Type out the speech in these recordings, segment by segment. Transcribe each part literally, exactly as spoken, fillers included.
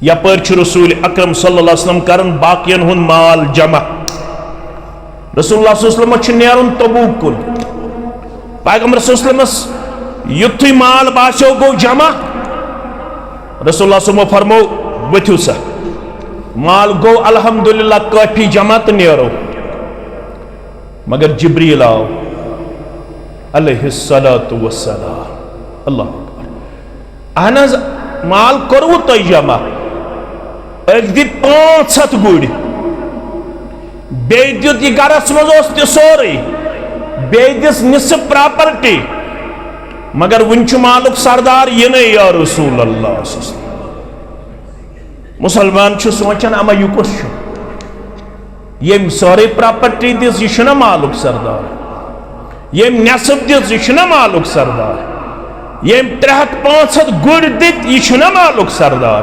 یپٲرۍ چھُ رسول اکرم صلی اللہ علیہ وسلم کران باقین ہُنٛد مال جمع۔ رسول اللہ صلی اللہ علیہ وسلمس چھُ نیرُن تبوک کُن۔ پیغمبر صلی اللہ علیہ وسلمس یُتھُے مال باسیو گوٚو جمع، رسول اللہ صلی اللہ علیہ وسلمو فرمو، "ؤتھِو سا، مال گوٚو الحمدللہ کٲفی جمع تہٕ نیرو۔" مگر جبریل آو علیہ الصلوۃ والسلام۔ اللہ اکبر۔ اہن حظ، مال کوٚروٕ تۄہہِ جمع؟ أکۍ دِتۍ پانٛژھ ہَتھ گُرۍ، بیٚیہِ دیُت یہِ گرس منٛز اوس تہِ سورُے، بیٚیہِ دِژ نصف پراپرٹی، مگر وُنہِ چھُ مالُک سردار یِنَے یا رسول اللہ صلی اللہ علیہ وسلم۔ مسلمان چھُ سونٛچان، اما یہِ کُس چھُ؟ ییٚمۍ سٲرٕے پراپرٹی دِژ، یہِ چھُنہ مالُک سردار؟ ییٚمۍ نٮ۪صٕف دِژ، یہِ چھُنہ مالُک سردار؟ ییٚمۍ ترٛےٚ ہَتھ پانٛژھ ہَتھ گُرۍ دِتۍ، یہِ چھُنہ مالُک سردار؟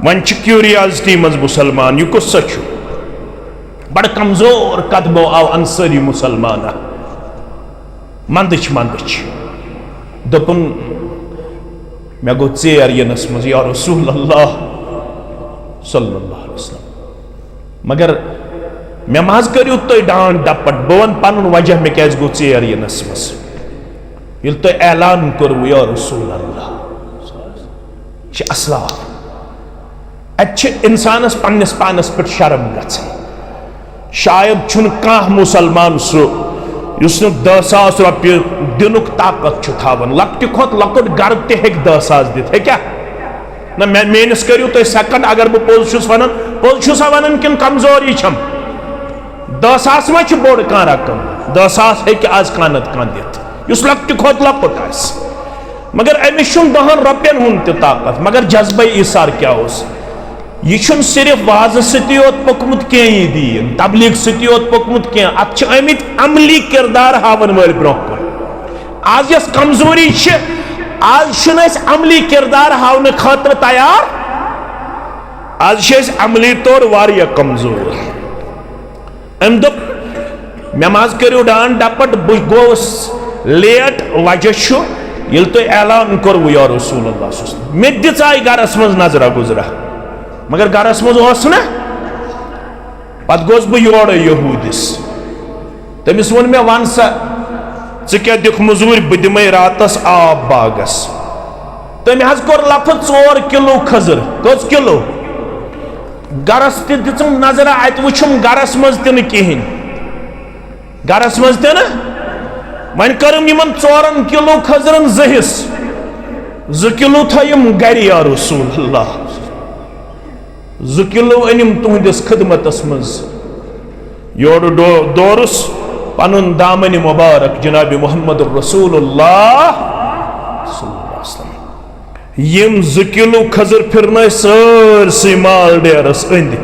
وۄنۍ چھِ کیوریازٹی منٛز مسلمان، یہِ کُس سا چھُ؟ بڑٕ کمزور قدمو آو انصٲری مسلمانہ۔ منٛدٕچھ منٛدٕچھ۔ دوٚپُن، "مےٚ گوٚو ژیر یِنَس منٛز، یا رسول اللہ صلی اللہ علیہ وسلم۔ مگر مےٚ ما حظ کٔرِو تُہۍ ڈانٛٹ ڈپٹ؟ بہٕ وَنہٕ پَنُن وجہ، مےٚ کیٛازِ گوٚو ژیر یِنَس منٛز۔ ییٚلہِ تۄہہِ اعلان کوٚروٕ، یا رسول اللہ۔" چھِ اسلاف۔ اَتہِ چھِ اِنسانَس پنٛنِس پانَس پٮ۪ٹھ شرم گژھان۔ شاید چھُنہٕ کانٛہہ مُسلمان سُہ، یُس نہٕ دَہ ساس رۄپیہِ دِنُک طاقت چھُ تھاوان۔ لۄکٹہِ کھۄتہٕ لۄکُٹ گرٕ تہِ ہیٚکہِ دَہ ساس دِتھ، ہیٚکیٛاہ؟ نہ، مےٚ، میٛٲنِس کٔرِو تُہۍ سیکنڈ، اگر بہٕ پوٚز چھُس وَنان، پوٚز چھُسا وَنان کِنہٕ کمزوری چھَم؟ دَہ ساس ما چھِ بوٚڑ کانٛہہ رقم؟ دَہ ساس ہیٚکہِ آز کانٛہہ نَتہٕ کانٛہہ دِتھ، یُس لۄکٹہِ کھۄتہٕ لۄکُٹ آسہِ۔ مگر أمِس چھُنہٕ دَہَن رۄپیَن ہُنٛد تہِ طاقت، مگر جذبہ ایثار کیٛاہ اوس؟ یہِ چھُنہٕ صرف وعظٕ سۭتی یوت پوٚکمُت کینٛہہ، یہِ دیٖن تبلیغ سۭتی یوت پوٚکمُت کینٛہہ، اَتھ چھِ آمٕتۍ عملی کردار ہاوَن وٲلۍ برٛونٛہہ کُن۔ آز یۄس کمزوری چھِ، آز چھِنہٕ أسۍ عملی کردار ہاونہٕ خٲطرٕ تیار، آز چھِ أسۍ عملی طور واریاہ کمزور۔ أمۍ دوٚپ، "مےٚ ما حظ کٔرِو ڈانٛٹ ڈپٹ، بہٕ گوٚوُس لیٹ، وجہ چھُ ییٚلہِ تۄہہِ اعلان کوٚروٕ یا رسول اللہ صلی اللہ علیہ وسلم۔" مےٚ تہِ دِژاے گرس منٛز نظرا گُزرا، مگر گرس منٛز اوس نہٕ۔ پتہٕ گوٚوُس بہٕ یورٕ یہوٗدِس، تٔمِس ووٚن مےٚ، "وَن سا، ژٕ کیٛاہ دِکھ مٔزوٗرۍ، بہٕ دِمَے راتس آب باغس۔" تٔمۍ حظ کوٚر لفظ ژور کِلوٗ کھٔزٕر۔ کٔژ کِلوٗ؟ گرس تہِ دِژٕم نظرا، اتہِ وُچھُم گرس منٛز تہِ نہٕ کِہینۍ۔ گرس منٛز تہِ نہٕ۔ وۄنۍ کٔرٕم یِمن ژورن کِلوٗ کھٔزرن زٕ حصہٕ۔ زٕ کِلوٗ تھٲیِم گرِ، یا رسول اللہ۔ زٕ کِلوٗ أنِم تُہنٛدِس خدمتس منٛز۔ یورٕ ڈو-، دورُس پنُن دامنہِ مبارک جناب محمد رسول اللہ صلی اللہ علیہ وسلم۔ یِم زٕ کِلوٗ کھٔزٕر پھِرنٲے سٲرسٕے مال ڈیرس أنٛدۍ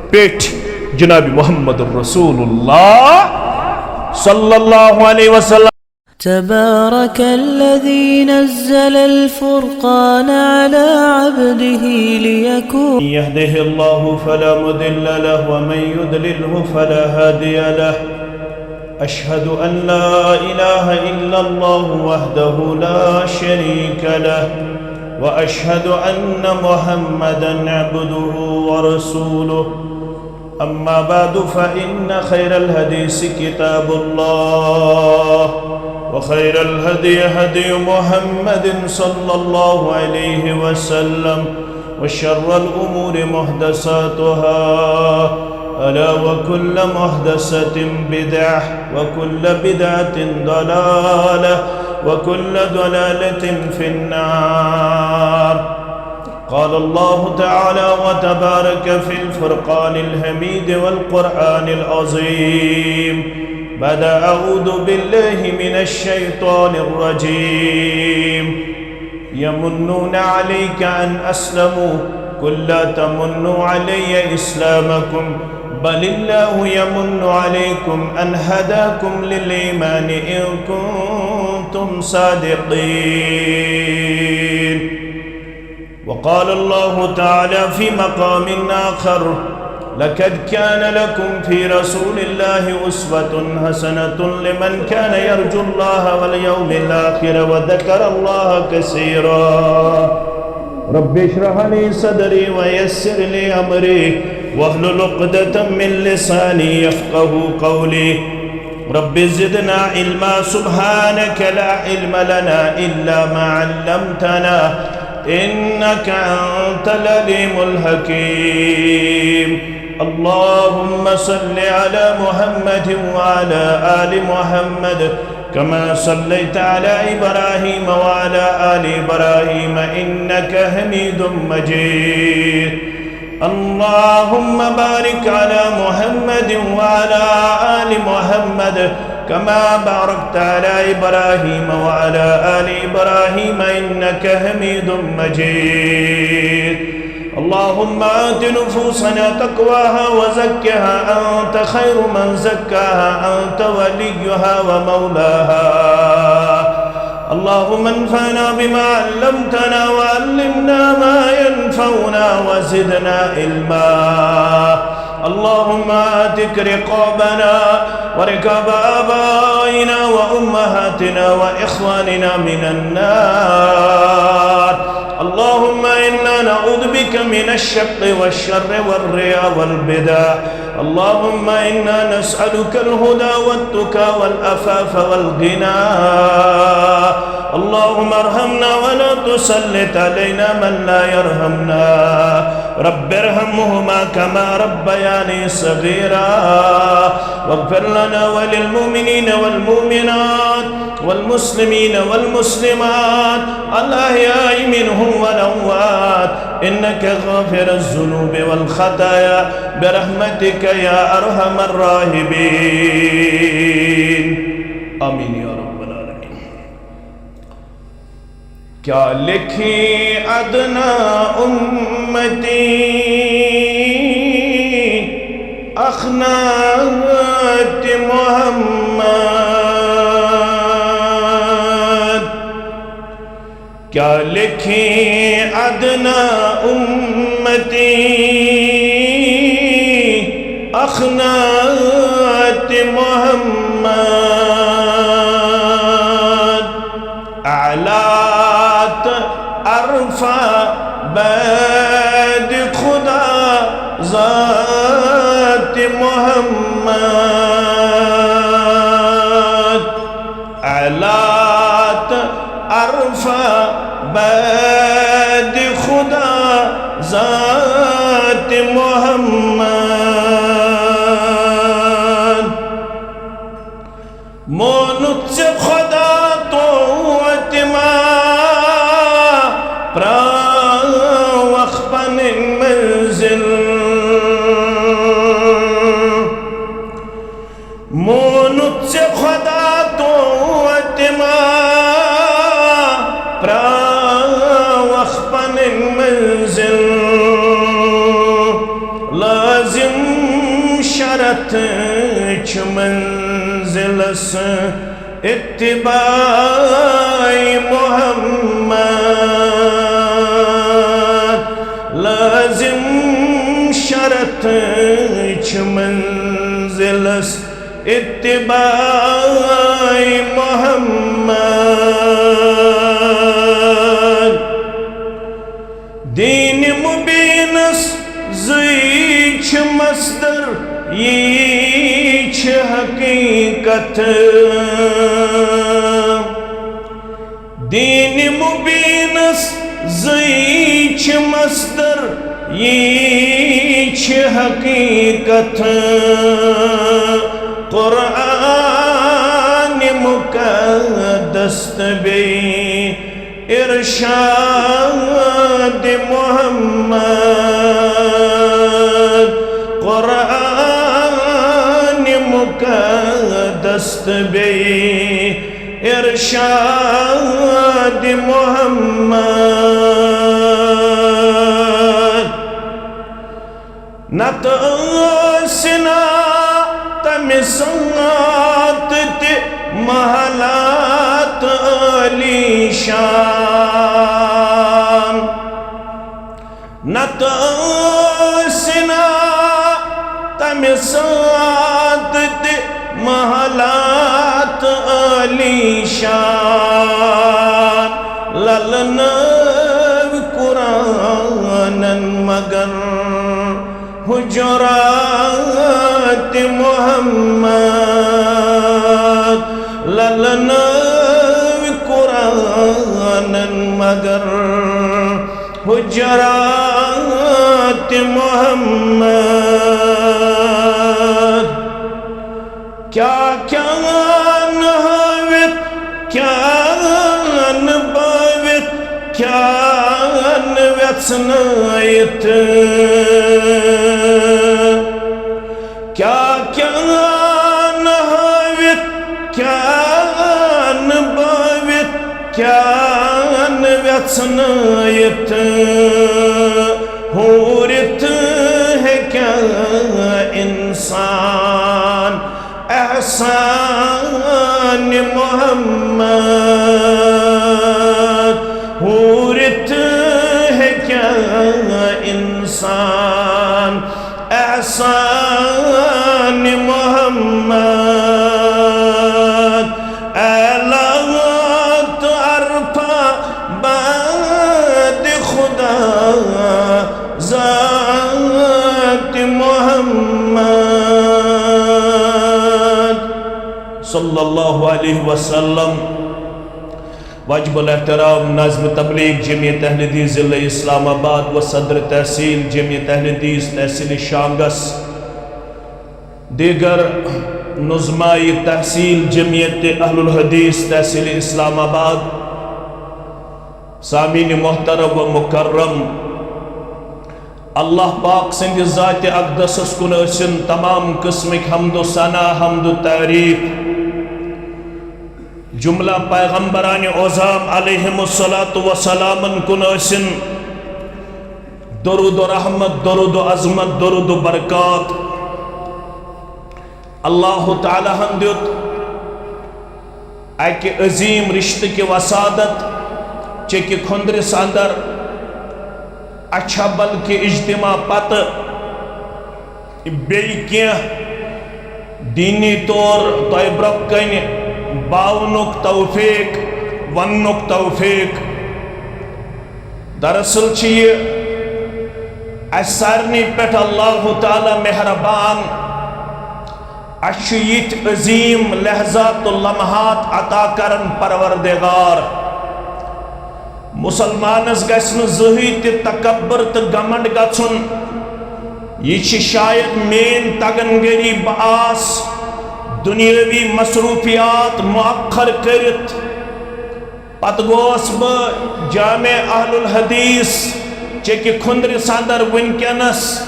پیٚٹھۍ جناب محمد رسول اللہ صلی اللہ علیہ وسلم۔ تبارك الذي نزل الفرقان على عبده ليكون. من يهده الله فلا مضل له ومن يضلله فلا هادي له. أشهد أن لا إله إلا الله وحده لا شريك له، وأشهد أن محمدا عبده ورسوله. أما بعد، فإن خير الحديث كتاب الله، وخير الهدي هدي محمد صلى الله عليه وسلم، وشر الأمور محدثاتها، ألا وكل محدثة بدعة، وكل بدعة ضلالة، وكل ضلالة في النار. قال الله تعالى وتبارك في الفرقان الحميد والقرآن العظيم بعد أعوذ بالله من الشيطان الرجيم. يمنون عليك أن أسلموا، قل لا تمنوا علي إسلامكم، بل الله يمن عليكم أن هداكم للإيمان إن كنتم صادقين. وقال الله تعالى في مقام آخر: لقد كان لكم في رسول الله أسوة حسنة لمن كان يرجو الله واليوم الآخر وذكر الله كثيرا. رب اشرح لي صدري ويسر لي أمري واحلل عقدة من لساني يفقه قولي. رب زدنا علما. سبحانك لا علم لنا إلا ما علمتنا إنك أنت العليم الحكيم. اللهم صل على محمد وعلى آل محمد كما صليت على إبراهيم وعلى آل إبراهيم إنك حميد مجيد. اللهم بارك على محمد وعلى آل محمد كما باركت على إبراهيم وعلى آل إبراهيم إنك حميد مجيد. اللهم آت نفوسنا تقواها وزكها أنت خير من زكاها أنت وليها ومولاها. اللهم انفعنا بما علمتنا وعلمنا ما ينفعنا وزدنا علما. اللهم اعتق رقابنا ورقاب آبائنا وأمهاتنا وإخواننا من النار. اللهم إنا نعوذ بك من الشق والشر والرياء والبدع. اللهم إنا نسألك الهدى والتقى والعفاف والغنى. اللهم ارحمنا ولا تسلط علينا من لا يرحمنا. رب ارحمهما كما ربياني صغيرا. واغفر لنا وللمؤمنين والمؤمنات والمسلمين والمسلمات الأحياء منهم والأموات إنك غافر الذنوب والخطايا برحمتك يا أرحم الراحمين. آمين يا رب العالمين. کیا لکھی ادنیٰ امتی اخنات محمد؟ کیا لکھی ادنیٰ امتی اخنات محمد؟ اعلیٰ ارفع بعد خدا ذات محمد۔ اعلیٰ ارفع بعد خدا ذات محمد۔ مونُتھ ژےٚ خۄدا توتہِ ما پرٛاوَکھ پنٕنۍ منزل۔ مونُتھ ژےٚ خۄدا توتہِ ما پرٛاوَکھ پنٕنۍ منزل۔ لازم شرط چھُ منزلس اتباع محمد۔ لازم شرط چھُ منزلس اتباع محمد۔ دین مبینس زٕے چھِ مصدر، یی چھِ حقیقت۔ دین مبینس زٕے چھِ مصدر، یی چھِ حقیقت۔ قرآن مقدس تہٕ بیٚیہِ ارشاد محمد۔ قرآن مقدس تہٕ بیٚیہِ ارشاد محمد۔ نتہٕ ٲسۍ نا تمہِ ساتہٕ تہِ محلات عالی شان۔ نتہٕ ٲسۍ نا تمہِ ساتہٕ تہِ محلات عالی شان۔ للہٕ نٲوۍ قرآن مگر حجرات محمد، للناوِ قرآنن مگر حجرات محمد۔ کیٛاہ کیٛاہ نہٕ ہٲوِتھ، کیٛاہ نہٕ بٲوِتھ، کیٛاہ نہٕ وٮ۪ژھنٲیِتھ۔ کیٛاہ کیٛاہ نہٕ ہٲوِتھ، کیٛاہ نہٕ بٲوِتھ، کیٛاہ نہٕ وٮ۪ژھنٲیِتھ۔ ہورِتھ ہیٚکیٛاہ اِنسان احسانِ محمد؟ ہورِتھ ہیٚکیٛاہ اِنسان احسانِ محمد؟ اے لات عرفہ بعد خدا ذات محمد صلی اللہ علیہ وسلم۔ واجب الاحترام ناظم تبلیغ جمعیت اہل حدیث ضلع اسلام آباد و صدر تحصیل جمعیت اہل حدیث تحصیل شانگس، دیگر نظمائی تحصیل جمعیت اہل الحدیث تحصیل اسلام آباد، سامعین محترم و مکرم، اللہ پاک سٕنٛدِ ذاتِ اقدسس کُن ٲسِن تمام قٕسمٕکۍ حمد و ثنا، حمد و تعریف۔ جملہ پیغمبرانِ عظام علیہم الصلوۃ والسلامن کُن ٲسِن درود و رحمت، درود و عظمت، درود و برکات۔ اللہ تعالیٰ ہن دیُت اکہِ عظیم رشتہٕ کہِ وسادت چکہِ کھندرِس اندر اچھا بلکہ اجتماع پتہٕ بیٚیہِ کینٛہہ دینی طور تۄہہِ برٛونٛہہ کنہِ باونُک توفیق، وننُک توفیق۔ دراصل چھُ یہِ اسہِ سارنٕے پٮ۪ٹھ اللہ تعالیٰ مہربان۔ اسہِ چھُ یِتھۍ عظیم لحظات و لمحات عطا کرن پروردگار۔ مسلمانس گژھِ نہٕ زٕہٕے تہِ تکبر تہٕ گمنڈ گژھُن۔ یہِ چھِ شاید میٲنۍ تگن گٔری۔ بہٕ آس دنیٲوی مصروفیات مؤخر کٔرِتھ۔ پتہٕ گوس بہٕ جامع اہل الحدیث چکہِ کھندرِس اندر وٕنکیٚنس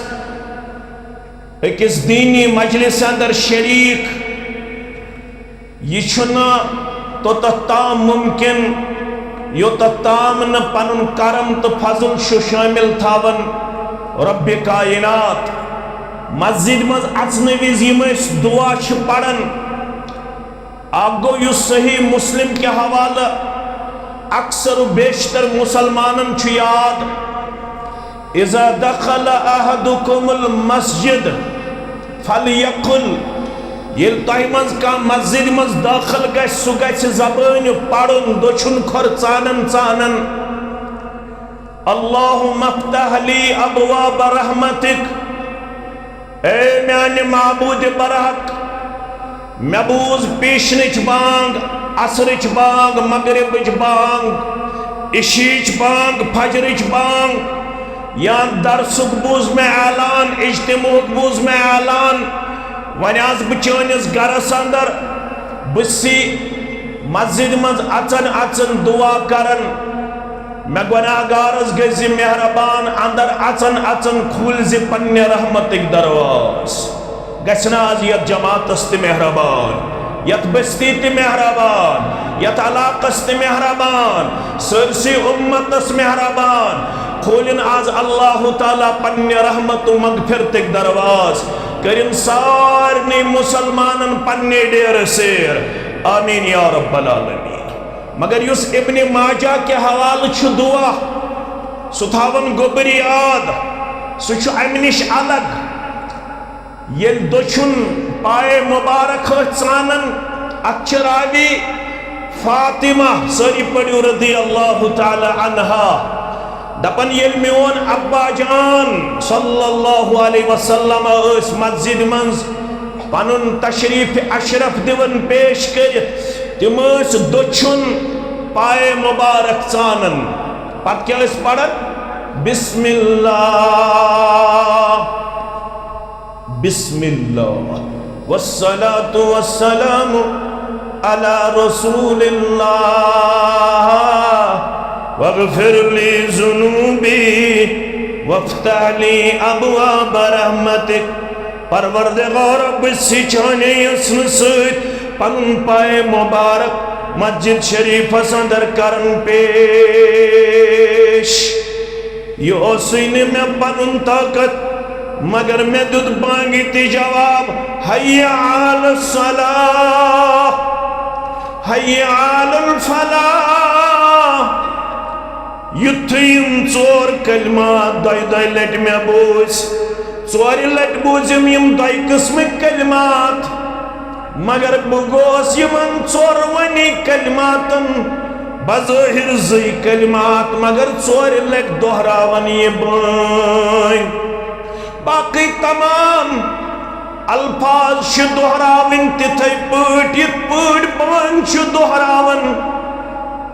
أکِس دینی مجلس اندر شریک۔ یہِ چھُنہٕ توٚتتھ تام ممکن، یوٚتتھ تام نہٕ پنُن کرم تہٕ فضل چھُ شٲمِل تھاوان رۄبِ کائنات۔ مسجد منٛز اژنہٕ وِزِ یِم أسۍ دعا چھِ پران، اکھ گوٚو یُس صحیح مسلم کہِ حوالہٕ اکثر و بیشتر مسلمانن چھُ یاد، اذا دخل احدکم المسجد فلیقل، ییٚلہِ تۄہہِ منٛز کانٛہہ مسجد منٛز دٲخل گژھِ، سُہ گژھِ زبٲنۍ پرُن دٔچھُن کھۄر ژانن ژانن، اللہم افتح لی ابواب رحمتک، اے میانہِ معبود برحق، مےٚ بوٗز پیشنٕچ بانگ، عصرٕچ بانگ، مغربٕچ بانگ، عشیٖچ بانگ، فجرٕچ بانگ، یا درسُک بوٗز مےٚ اعلان، اجتماعُک بوٗز مےٚ اعلان۔ وۄنۍ آس بہٕ چٲنِس گرس اندر، بہٕ سی مسجد منٛز اژن اژن دعا کران۔ مےٚ گۄناہگارس گٔژھۍ زِ مہربان، اندر اژن اژن کھوٗلۍ زِ پننہِ رحمتٕکۍ دروازٕ۔ گژھِ نہ از یتھ جماعتس تہِ مہربان، یتھ بستی تہِ مہربان، یتھ علاقس تہِ مہربان، سٲرسٕے امتس مہربان۔ کھوٗلِن از اللہ تعالیٰ پننہِ رحمت و مغفرتٕکۍ دروازٕ، کٔرِن سارنٕے مسلمانن پننہِ ڈیرٕ سیر۔ آمین یا رب العالمین۔ مگر یُس ابن ماجہ کہِ حوالہٕ چھُ دعا، سُہ تھاوُن گوٚبُر یاد، سُہ چھُ اَمہِ نِش الگ۔ ییٚلہِ دٔچھُن پایہِ مُبارک ٲسۍ ژانان، اَتھ چھِ راوی فاطمہ، سٲری پٔرِو رضی اللہ تعالیٰ عنہا، دپان، ییٚلہِ میون ابا جان صلی اللہ علیہ وسلم ٲسۍ مسجد منٛز پنُن تشریف اشرف دِوان پیش کٔرِتھ، تِم ٲسۍ دٔچھُن پایہِ مبارک ژانان۔ پتہٕ کیٛاہ ٲسۍ پران؟ بسم اللہ، بسم اللہ، والصلاة والسلام علی رسول اللہ، واغفر لی ذنوبی، وافتح لی ابواب رحمتک۔ پروردگارا، بہٕ چھُسے چانہِ یژھنہٕ سۭتۍ پنُن پایہِ مبارک مسجد شریفس اندر کران پیش۔ یہِ اوسُے نہٕ مےٚ پنُن طاقت، مگر مےٚ دیُت بانگہِ تہِ جواب، حی علی الصلاح، حی علی الفلاح۔ یُتھُے یِم ژور کلمات دۄیہِ دۄیہِ لٹہِ مےٚ بوٗزۍ، ژورِ لٹہِ بوٗزِم یِم دۄیہِ قٕسمٕکۍ کلمات، مگر بہٕ گوس یِمن ژورؤنی کلماتن بظٲہر زٕے کلمات، مگر ژورِ لٹہِ دۄہراوان یہِ بٲنۍ۔ باقٕے تمام الفاظ چھِ دۄہراوٕنۍ تِتھے پٲٹھۍ، یِتھ پٲٹھۍ بٲنۍ چھِ دۄہراوان۔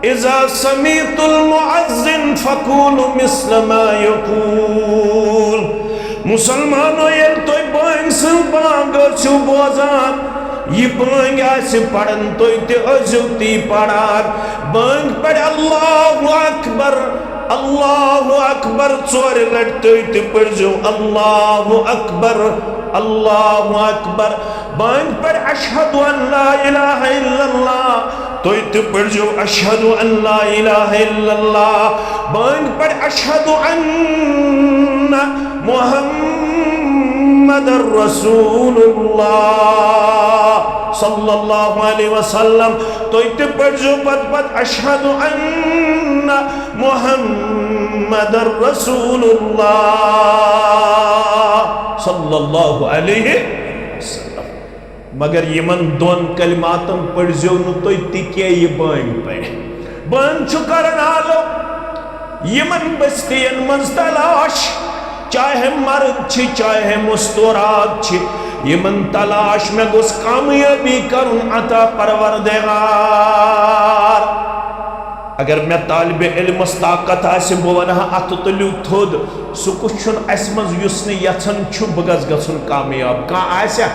اذا سمعت المؤذن فقولوا مثل ما یقول۔ مسلمانو، ییٚلہِ تُہۍ بٲنگہِ سٕنٛز بانگ ٲسِو بوزان، یہِ بٲنگ آسہِ پران، تُہۍ تہِ ٲسۍزیو تی پران۔ بٲنگ پرِ اللہ اکبر، اللہ اکبر، ژورِ لٹہِ تُہۍ تہِ پٔرۍزیو اللہ اکبر، اللہ اکبر۔ بانگ پرِ اشہد ان لا الہ الا اللہ، تُہۍ تہِ پٔرۍزیو اشہد ان لا الہ الا اللہ۔ بانگ پرِ اشہد ان محمد رسول اللہ صلی اللہ علیہ وسلم، تُہۍ تہِ پٔرۍزیو پتہٕ پتہٕ اشہد ان محمد رسول اللہ صلی اللہ علیہ وسلم۔ مگر یِمن دۄن کلماتن پٔرۍزیو نہٕ تُہۍ تہِ کینٛہہ، یہِ بٲنگ پرِ۔ بٲنگ چھُ کران آلو یِمن بستین منٛز تلاش، چاہے مرد چھِ، چاہے مستورات چھِ، یِمن تلاش، مےٚ گوٚژھ کامیٲبی کرُن عطا پروردگار۔ اگر مےٚ طالبِ علمس طاقت آسہِ، بہٕ ونہٕ ہا، اتھٕ تُلِو تھوٚد، سُہ کُس چھُنہٕ اسہِ منٛز یُس نہٕ یژھان چھُ بہٕ گژھٕ گژھُن کامیاب؟ کانٛہہ آسیا؟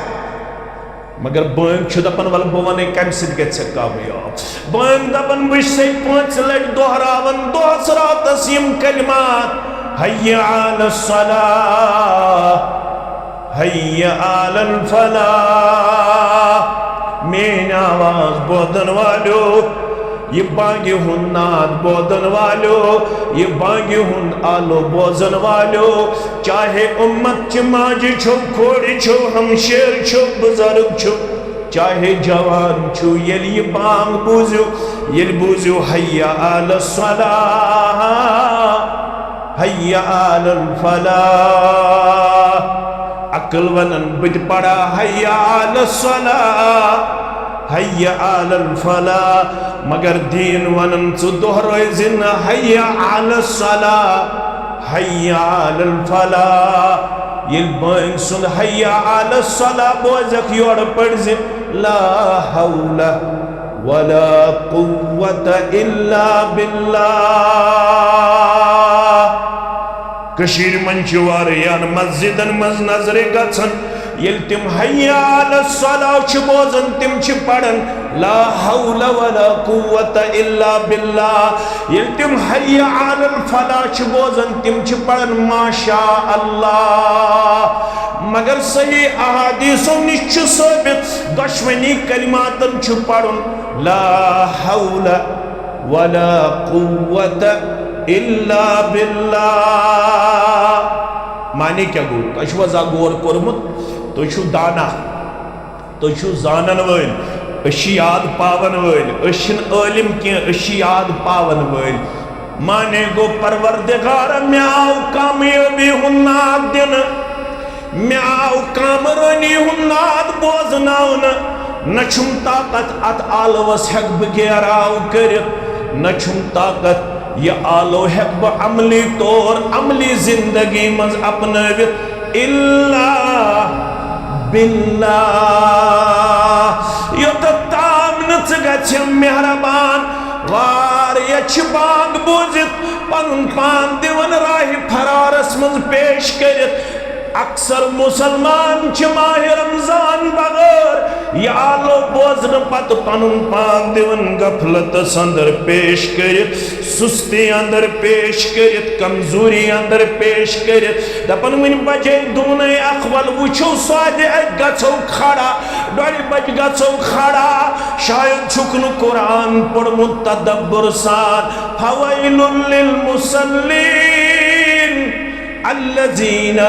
مگر بٲنگ چھُ دپان، ولہٕ بہٕ ونے کمہِ سۭتۍ گژھِ ژےٚ کامیاب۔ بٲنگ دپان، بہٕ چھسے پانٛژِ لٹہِ دۄہراوان دۄہس راتس یِم کلمات، حی علی الصلاح، حی علی الفلاح۔ میٲنۍ آواز بوزن والیو، یہِ بانگہِ ہُنٛد ناد بوزن والیو، یہِ بانگہِ ہُنٛد آلو بوزن والیو، چاہے اُمت چہِ ماجہِ چھِو، کورِ چھِو، ہمشیر چھِو، بُزرگ چھِو، چاہے جوان چھِو، ییٚلہِ یہِ بانگ بوٗزِو، ییٚلہِ بوٗزِو حی علی الصلاح، حی علی الفلاح۔ عقل ونان بہٕ تہِ پرا حی علی الصلاح، حی علی الفلاح، مگر دین ونان ژٕ دۄہرٲوزِ نہٕ حی علی الصلاح، حی علی الفلاح۔ ییٚلہِ بٲنگ سُنٛد حی علی الصلاح بوزکھ، یورٕ پٔرۍزِ لا حول ولا قوة الا باللہ۔ کٔشیٖرِ منٛز چھِ واریاہن مسجدن منٛز نظرِ گژھان، ییٚلہِ تِم حی علی الصلاح چھِ بوزان، تِم چھِ پران لا حول ولا قوة الا باللہ۔ ییٚلہِ تِم حی علی الفلاح چھِ بوزان، تِم چھِ پران ما شاء اللہ۔ مگر صحیح احادیثو نِش چھُ ثٲبت، دۄشوٕنی کلماتن چھُ پرُن لا حول ولا قوة الا باللہ۔ معنی کیٛاہ گوٚو؟ تۄہہِ چھُوا زانٛہہ غور کوٚرمُت؟ تُہۍ چھِو دانا، تُہۍ چھِو زانن وٲلۍ، أسۍ چھِ یاد پاون وٲلۍ، أسۍ چھِنہٕ عٲلِم کینٛہہ، أسۍ چھِ یاد پاون وٲلۍ۔ معنی گوٚو، پروردگار، مےٚ آو کامیٲبی ہُنٛد ناد دِنہٕ، مےٚ آو کامرٲنی ہُنٛد ناد بوزناونہٕ، نہ چھُم طاقت اتھ آلوس ہٮ۪کہٕ بہٕ گیراو کٔرِتھ، نہ چھُم طاقت یہِ آلو ہیٚکہٕ بہٕ عملی طور، عملی زندگی منٛز اپنٲوِتھ۔ الا باللہ، یوٚتتھ تام نہٕ ژٕ گژھِ مہربان۔ واریاہ چھِ بانگ بوٗزِتھ پنُن پان دِوان راہِ فرارس منٛز پیش کٔرِتھ۔ اکثر مسلمان چھِ ماہِ رمضان بغٲر یہِ آلو بوزنہٕ پتہٕ پنُن پان دِوان غفلتس اندر پیش کٔرِتھ، سستی اندر پیش کٔرِتھ، کمزوری اندر پیش کٔرِتھ، دپان، وُنہِ بجے دوٗنے اکھ، ول وٕچھو سۄ تہِ، اتہِ گژھو کھڑا، ڈۄڈِ بجہِ گژھو کھڑا۔ شاید چھُکھ نہٕ قرآن پوٚرمُت تدبر سان۔ فویل للمصلین الذین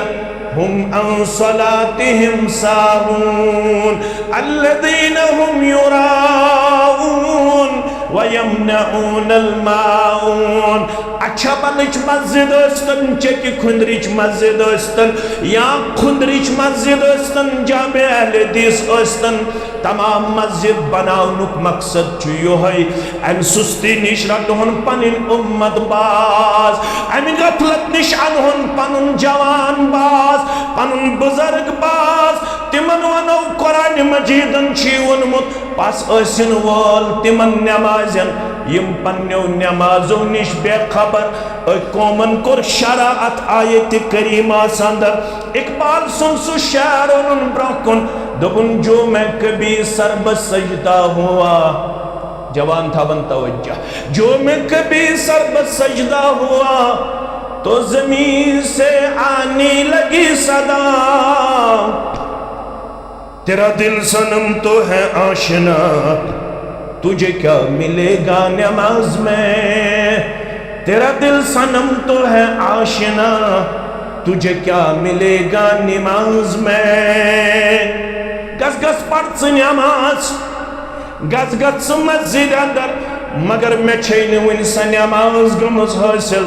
هم عن صلاتهم ساهون الذین هم یراءون ویمنعون الماعون۔ اچھا بلٕچ مسجد ٲسۍتن، چیٚکہِ کھُندرٕچ مسجد ٲسۍتن، یا کھُندرٕچ مسجد ٲسۍتن، جامع اہل حدیث ٲسۍتن، تمام مسجد بناونُک مقصد چھُ یِہوٚے، امہِ سستی نِش رٹہون پنٕنۍ اُمت باز، امہِ غفلت نِش انہون پنُن جوان باز، پنُن بزرگ باز۔ تِمن ونو، قرآن مجیدن چھُے ووٚنمُت، پس ٲسِن وول تِمن نمازن، یِم پننیو نمازو نِش بے خبر۔ أکۍ قومن کوٚر شرع اتھ آیتِ کریمس اندر۔ اقبال سُنٛد سُہ شعر اوٚنُن برٛونٛہہ کُن، دوٚپُن، جو میں کبھی سر بسجدہ ہوا، جوان تھاون توجہ، جو میں کبھی سر بسجدہ ہوا تو زمین سے آنے لگی صدا۔ تیرا دل صنم تو ہے آشنا، تجھے کیا ملے گا نماز میں؟ تیرا دل صنم تو ہے آشنا، تجھے کیا ملے گا نماز میں؟ گژھ گژھ پَر ژٕ نماز، گژھ گژھ ژٕ مسجد اندر، مگر مےٚ چھے نہٕ وُنہِ سۄ نماز گٔمٕژ حٲصِل،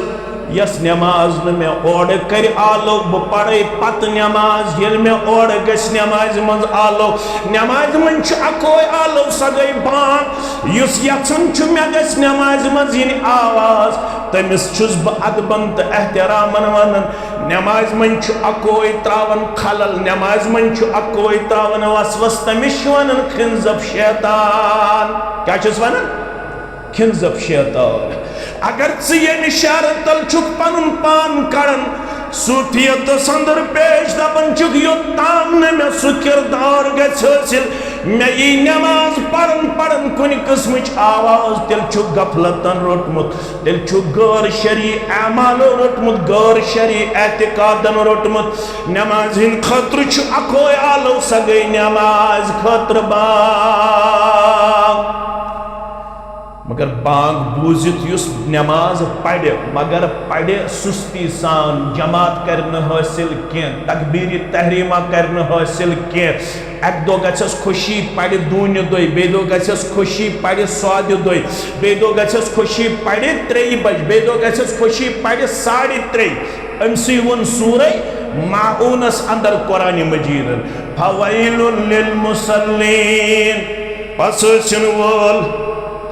یۄس نماز نہٕ مےٚ اورٕ کرِ آلو۔ بہٕ پرے پتہٕ نماز، ییٚلہِ مےٚ اورٕ گژھِ نمازِ منٛز آلو۔ نمازِ منٛز چھُ اکوے آلو، سۄ گٔے بانگ۔ یُس یژھان چھُ مےٚ گژھِ نمازِ منٛز یِنۍ آواز، تٔمِس چھُس بہٕ ادبن تہٕ احترامن ونان۔ نمازِ منٛز چھُ اکوے تراوان خلل، نمازِ منٛز چھُ اکوے تراوان وسوس، تٔمِس چھِ ونان کھنزب شیطان۔ کیٛاہ چھِس ونان؟ کھنزب شیطان۔ اگر ژٕ ییٚمہِ شعرٕ تل چھُکھ پنُن پان کڑان، صوفیتس اندر پیش دپان چھُکھ، یوٚت تام نہٕ مےٚ سُہ کردار گژھِ حٲصِل، مےٚ یی نماز پران پران کُنہِ قٕسمٕچ آواز، تیٚلہِ چھُکھ غفلتن روٚٹمُت، تیٚلہِ چھُکھ غٲر شرعی اعمالو روٚٹمُت، غٲر شرعی اعتقادن روٚٹمُت۔ نمازِ ہٕنٛدِ خٲطرٕ چھُ اکوے آلو، سۄ گٔے نمازِ خٲطرٕ بانگ۔ مگر بانگ بوٗزِتھ یُس نماز پرِ، مگر پرِ سُستی سان، جماعت کرِ نہٕ حٲصِل کینٛہہ، تکبیرِ تحریمہ کرِ نہٕ حٲصِل کینٛہہ۔ اکہِ دۄہ گژھٮ۪س خوشی، پرِ دوٗنہِ دۄہہِ، بیٚیہِ دۄہ گژھٮ۪س خوشی، پرِ سوادِ دۄہہِ، بیٚیہِ دۄہ گژھٮ۪س خوشی، پرِ ترٛیٚیہِ بجہِ، بیٚیہِ دۄہ گژھٮ۪س خوشی، پرِ ساڑِ ترٛیٚیہِ۔ أمۍ سٕے ووٚن سورہ ماعونس اندر قرآن مجیدن، فویل للمصلین، پس ٲسِن وول،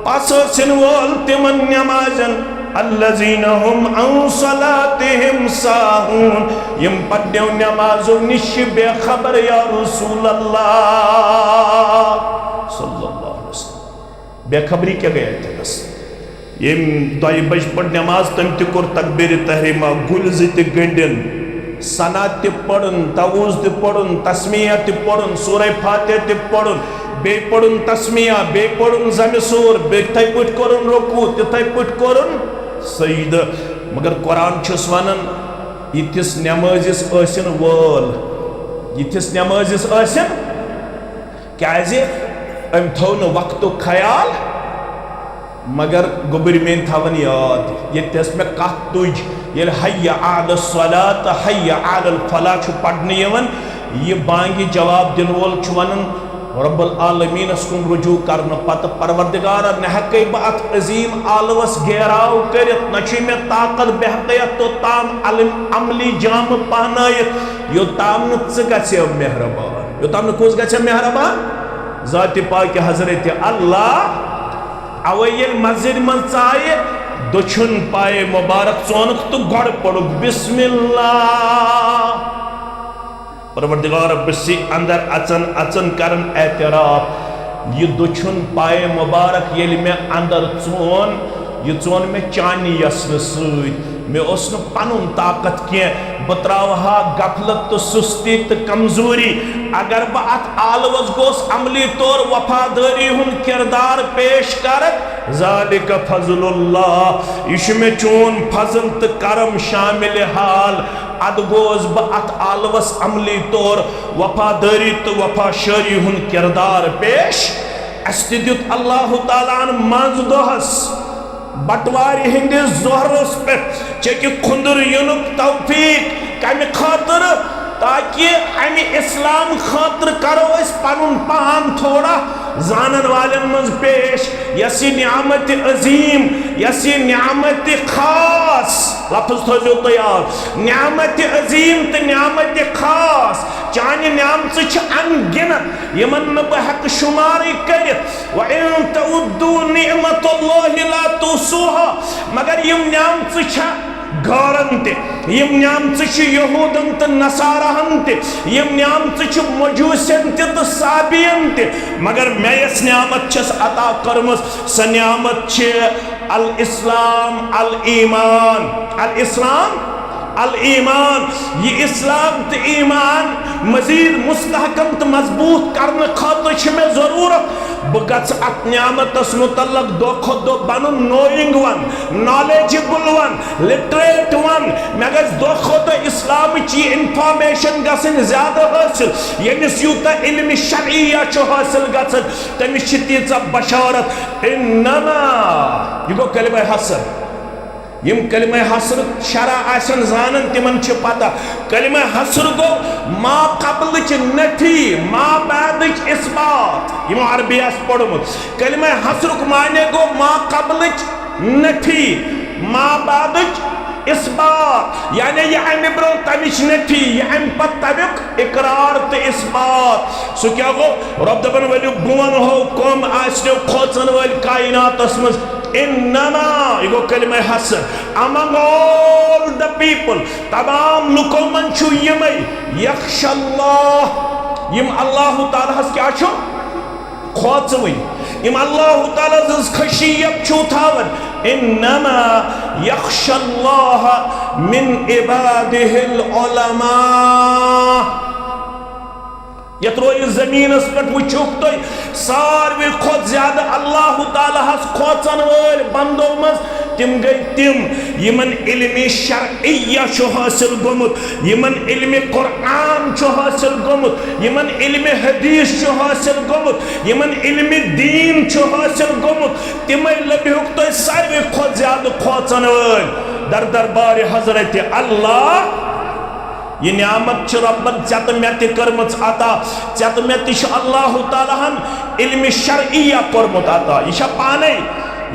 پس ٲسِن وول تِمن نمازن، الذین هم عن صلاتهم ساہون، یِم پننیو نمازو نِش چھِ بے خبر۔ یا رسول اللہ صلی اللہ علیہ وسلم، بے خبری کیٛاہ گٔے اَتہِ تھَس؟ ییٚمۍ دۄیہِ بجہِ پٔر نماز، تٔمۍ تہِ کوٚر تکبیرِ تحریمہ، گُلۍ زٕ تہِ گٔنٛڈِن، ثنا تہِ پٔرٕن، تعوذ تہِ پوٚرُن، تسمیہ تہِ پوٚرُن، سورہ فاتحہ تہِ پوٚرُن، بیٚیہِ پوٚرُن تسمیہ، بیٚیہِ پوٚرُن ضمہِ سور، بیٚیہِ تِتھَے پٲٹھۍ کوٚرُن رکوع، تِتھَے پٲٹھۍ کوٚرُن سجدٕ۔ مگر قرآن چھُس ونان، یِتھِس نمٲزِس ٲسِن وٲل، یِتھِس نمٲزِس ٲسِن، کیٛازِ أمۍ تھوٚو نہٕ وقتُک خیال۔ مگر گوٚبٕرۍ میٲنۍ تھاوَن یاد، ییٚتہِ ٲس مےٚ کَتھ تُج، ییٚلہِ حی علی الصلاۃ، حی علی الفلاح چھُ پَرنہٕ یِوان، یہِ بانگہِ جواب دِنہٕ وول چھُ وَنان، رب العالمینس کُن رجوع کرنہٕ پتہٕ، پروردگارا، نہ ہیٚکے بہٕ اتھ عظیم آلوس گیراو کٔرِتھ، نہ چھُے مےٚ طاقت، بہٕ ہیٚکے اتھ توٚتام علم عملی جامہٕ پہنٲیِتھ، یوٚتام نہٕ ژٕ گژھِ مہربان۔ یوٚتام نہٕ کُس گژھِ مہربان؟ ذاتِ پاکہِ حضرت اللہ۔ اوے ییٚلہِ مسجدِ منٛز ژایہِ، دٔچھُن پایہِ مُبارک ژونُکھ تہٕ گۄڈٕ پوٚرُکھ بسم اللہ۔ پروردگار، بہٕ چھُس اندر اژان اژان کران اعتراف، یہِ دٔچھُن پایہِ مُبارک ییٚلہِ مےٚ اندر ژون، یہِ ژون مےٚ چانہِ یژنہٕ سۭتۍ۔ مےٚ اوس نہٕ پنُن طاقت کینٛہہ، بہٕ تراوٕ ہا غفلت تہٕ سستی تہٕ کمزوری۔ اگر بہٕ اتھ آلوس گوس عملی طور وفادٲری ہُنٛد کردار پیش کرٕ، ذالک فضل اللہ، یہِ چھُ مےٚ چون فضل تہٕ کرم شامل حال۔ ادٕ گوس بہٕ اتھ آلوس عملی طور وفادٲری تہٕ وفا شٲری ہُنٛد کردار پیش۔ اسہِ تہِ دیُت اللہ تعالیٰ ہن منٛز دۄہس بٹوارِ ہٕنٛدِس ظہرس پٮ۪ٹھ چیٚکہِ کھُنٛدُر یِنُک توفیق۔ کمہِ خٲطرٕ؟ تاکہِ امہِ اسلام خٲطرٕ کرو أسۍ پنُن پان تھوڑا زانن والٮ۪ن منٛز پیش۔ یۄس یہِ نعمت عظیم، یۄس یہِ نعمت خاص، لفظ تھٲوزیو تُہۍ یاد، نعمت عظیم تہٕ نعمت خاص، چانہِ نعمژٕ چھِ ان گنت، یِمن نہٕ بہٕ ہٮ۪کہٕ شُمارٕے کٔرِتھ۔ وَإِن تَعُدُّوا نِعْمَتَ اللَّهِ لَا تُحْصُوهَا۔ مگر یِم نعمژٕ چھےٚ گارن تہِ، یِم نعمژٕ چھِ یہودن تہٕ نصاراہن تہِ، یِم نعمژٕ چھِ مجوسین تہِ تہٕ صابین تہِ، مگر مےٚ یۄس نعمت چھس عطا کٔرمٕژ، سۄ نعمت چھِ الاسلام، الایمان۔ الاسلام، الایمان۔ یہِ اسلام تہٕ ایمان مزید مستحکم تہٕ مضبوط کرنہٕ خٲطرٕ چھِ مےٚ ضروٗرت بہٕ گژھٕ اتھ نعمتس متعلق دۄہ کھۄتہٕ دۄہ بنُن knowing one، knowledgeable one، literate one۔ مےٚ گژھِ دۄہ کھۄتہٕ دۄہ اسلامٕچ یہِ information گژھٕنۍ زیادٕ حٲصِل۔ ییٚمِس یوٗتاہ علم شرعیہ چھُ حٲصِل گژھان، تٔمِس چھِ تیٖژاہ بشارت۔ انما، یہِ گوٚو کلمہ حصر۔ یِم کلمہ حصرُک شرح آسن زانان، تِمن چھِ پتہ۔ کلمہ حصر گوٚو ما قبلٕچ نفی، ما بعدٕچ اثبات۔ یِمو عربی آسہِ پوٚرمُت۔ کلمہ حصرُک معنی گوٚو ما قبلٕچ نفی، ما بعدٕچ اثبات۔ یعنی یہِ امہِ برونٛہہ تمِچ نفی، یہِ امہِ پتہٕ تمیُک اقرار تہٕ اثبات۔ سُہ کیٛاہ گوٚو؟ رۄب دپان، ؤلِو بہٕ ونہو کۄم آسنو کھوژن وٲلۍ کائناتس منٛز۔ انما، یہِ گوٚو کلمہ حصر۔ Among all the people، تمام لُکو منٛز چھُ یِمے، یخش اللہ، یِم اللہ تعالیٰ ہس کیٛاہ چھُ؟ کھوژوٕنۍ۔ یِم اللہ تعالیٰ سٕنٛز خشیت چھُو تھاوان۔ انما یخش اللہ من عبادہ العلماء۔ یتھ رویہِ زمینس پٮ۪ٹھ وٕچھُکھ تُہۍ، ساروی کھۄتہٕ زیادٕ اللہ تعالیٰ ہس کھوژن وٲلۍ بندو منٛز تِم گٔے تِم، یِمن علم شرعیہ چھُ حٲصِل گوٚمُت، یِمن علم قرآن چھُ حٲصِل گوٚمُت، یِمن علم حدیث چھُ حٲصِل گوٚمُت، یِمن علم دین چھُ حٲصِل گوٚمُت، تِمے لٔبِہُکھ تُہۍ ساروی کھۄتہٕ زیادٕ کھوژن وٲلۍ۔ در دربارِ حضرت اللہ یہِ نعمت چھِ رۄبن ژےٚ تہٕ مےٚ تہِ کٔرمٕژ عطا۔ ژےٚ تہٕ مےٚ تہِ چھُ اللہ تعالیٰ ہن علم شرعیہ کوٚرمُت عطا۔ یہِ چھا پانے؟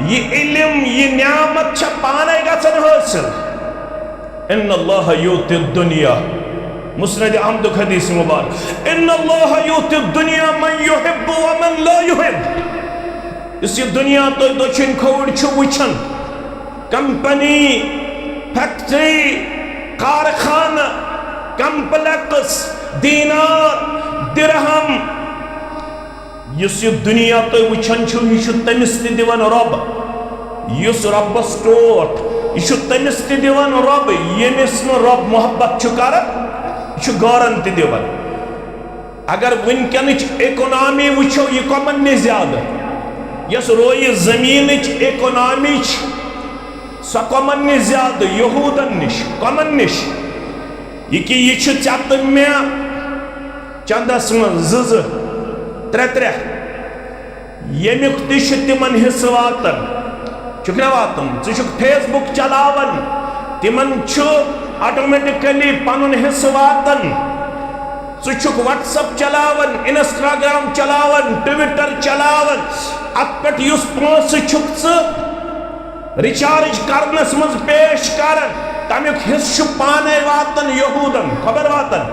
یہِ علم، یہِ نعمت چھا پانے گژھان حٲصِل؟ ان اللہ یؤتی الدنیا، مسند احمدُک حدیث مبارک، ان اللہ یؤتی الدنیا من یحب ومن لا یحب۔ یُس یہِ دُنیا تُہۍ دٔچھِنۍ کھووٕرۍ چھِو وٕچھان، کمپنی، فیکٹری، کارخانہٕ، کمپلیکس، دینار، درہم، یُس یہِ دُنیا تُہۍ وٕچھان چھِو، یہِ چھُ تٔمِس تہِ دِوان رۄب۔ یُس رۄبس ٹوٹھ، یہِ چھُ تٔمِس تہِ دِوان رۄب، ییٚمِس نہٕ رۄب محبت چھُ کران، یہِ چھُ غٲرن تہِ دِوان۔ اگر وٕنکیٚنٕچ اکانومی وٕچھو، یہِ کۄمن نِش زیادٕ؟ یۄس رویہِ زٔمیٖنٕچ اکانومی چھِ، سۄ کۄمن نِش زیادٕ؟ یہوٗدن نِش۔ کۄمن نِش؟ یہِ کہِ یہِ چھُ ژےٚ تہٕ مےٚ چندس منٛز زٕ زٕ، ترٛےٚ ترٛےٚ۔ ییٚمیُک تہِ چھُ تِمن حصہٕ واتان۔ چھُکھ نا واتان؟ ژٕ چھُکھ Facebook چلاوان، تِمن چھُ آٹومیٹکلی پنُن حصہٕ واتان۔ ژٕ چھُکھ WhatsApp چلاوان، Instagram چلاوان، Twitter چلاوان، اتھ پٮ۪ٹھ یُس پونٛسہٕ چھُکھ ژٕ ریچارج کرنس منٛز پیش کران، تمیُک حصہٕ چھُ پانے واتان یہودن۔ خبر واتان؟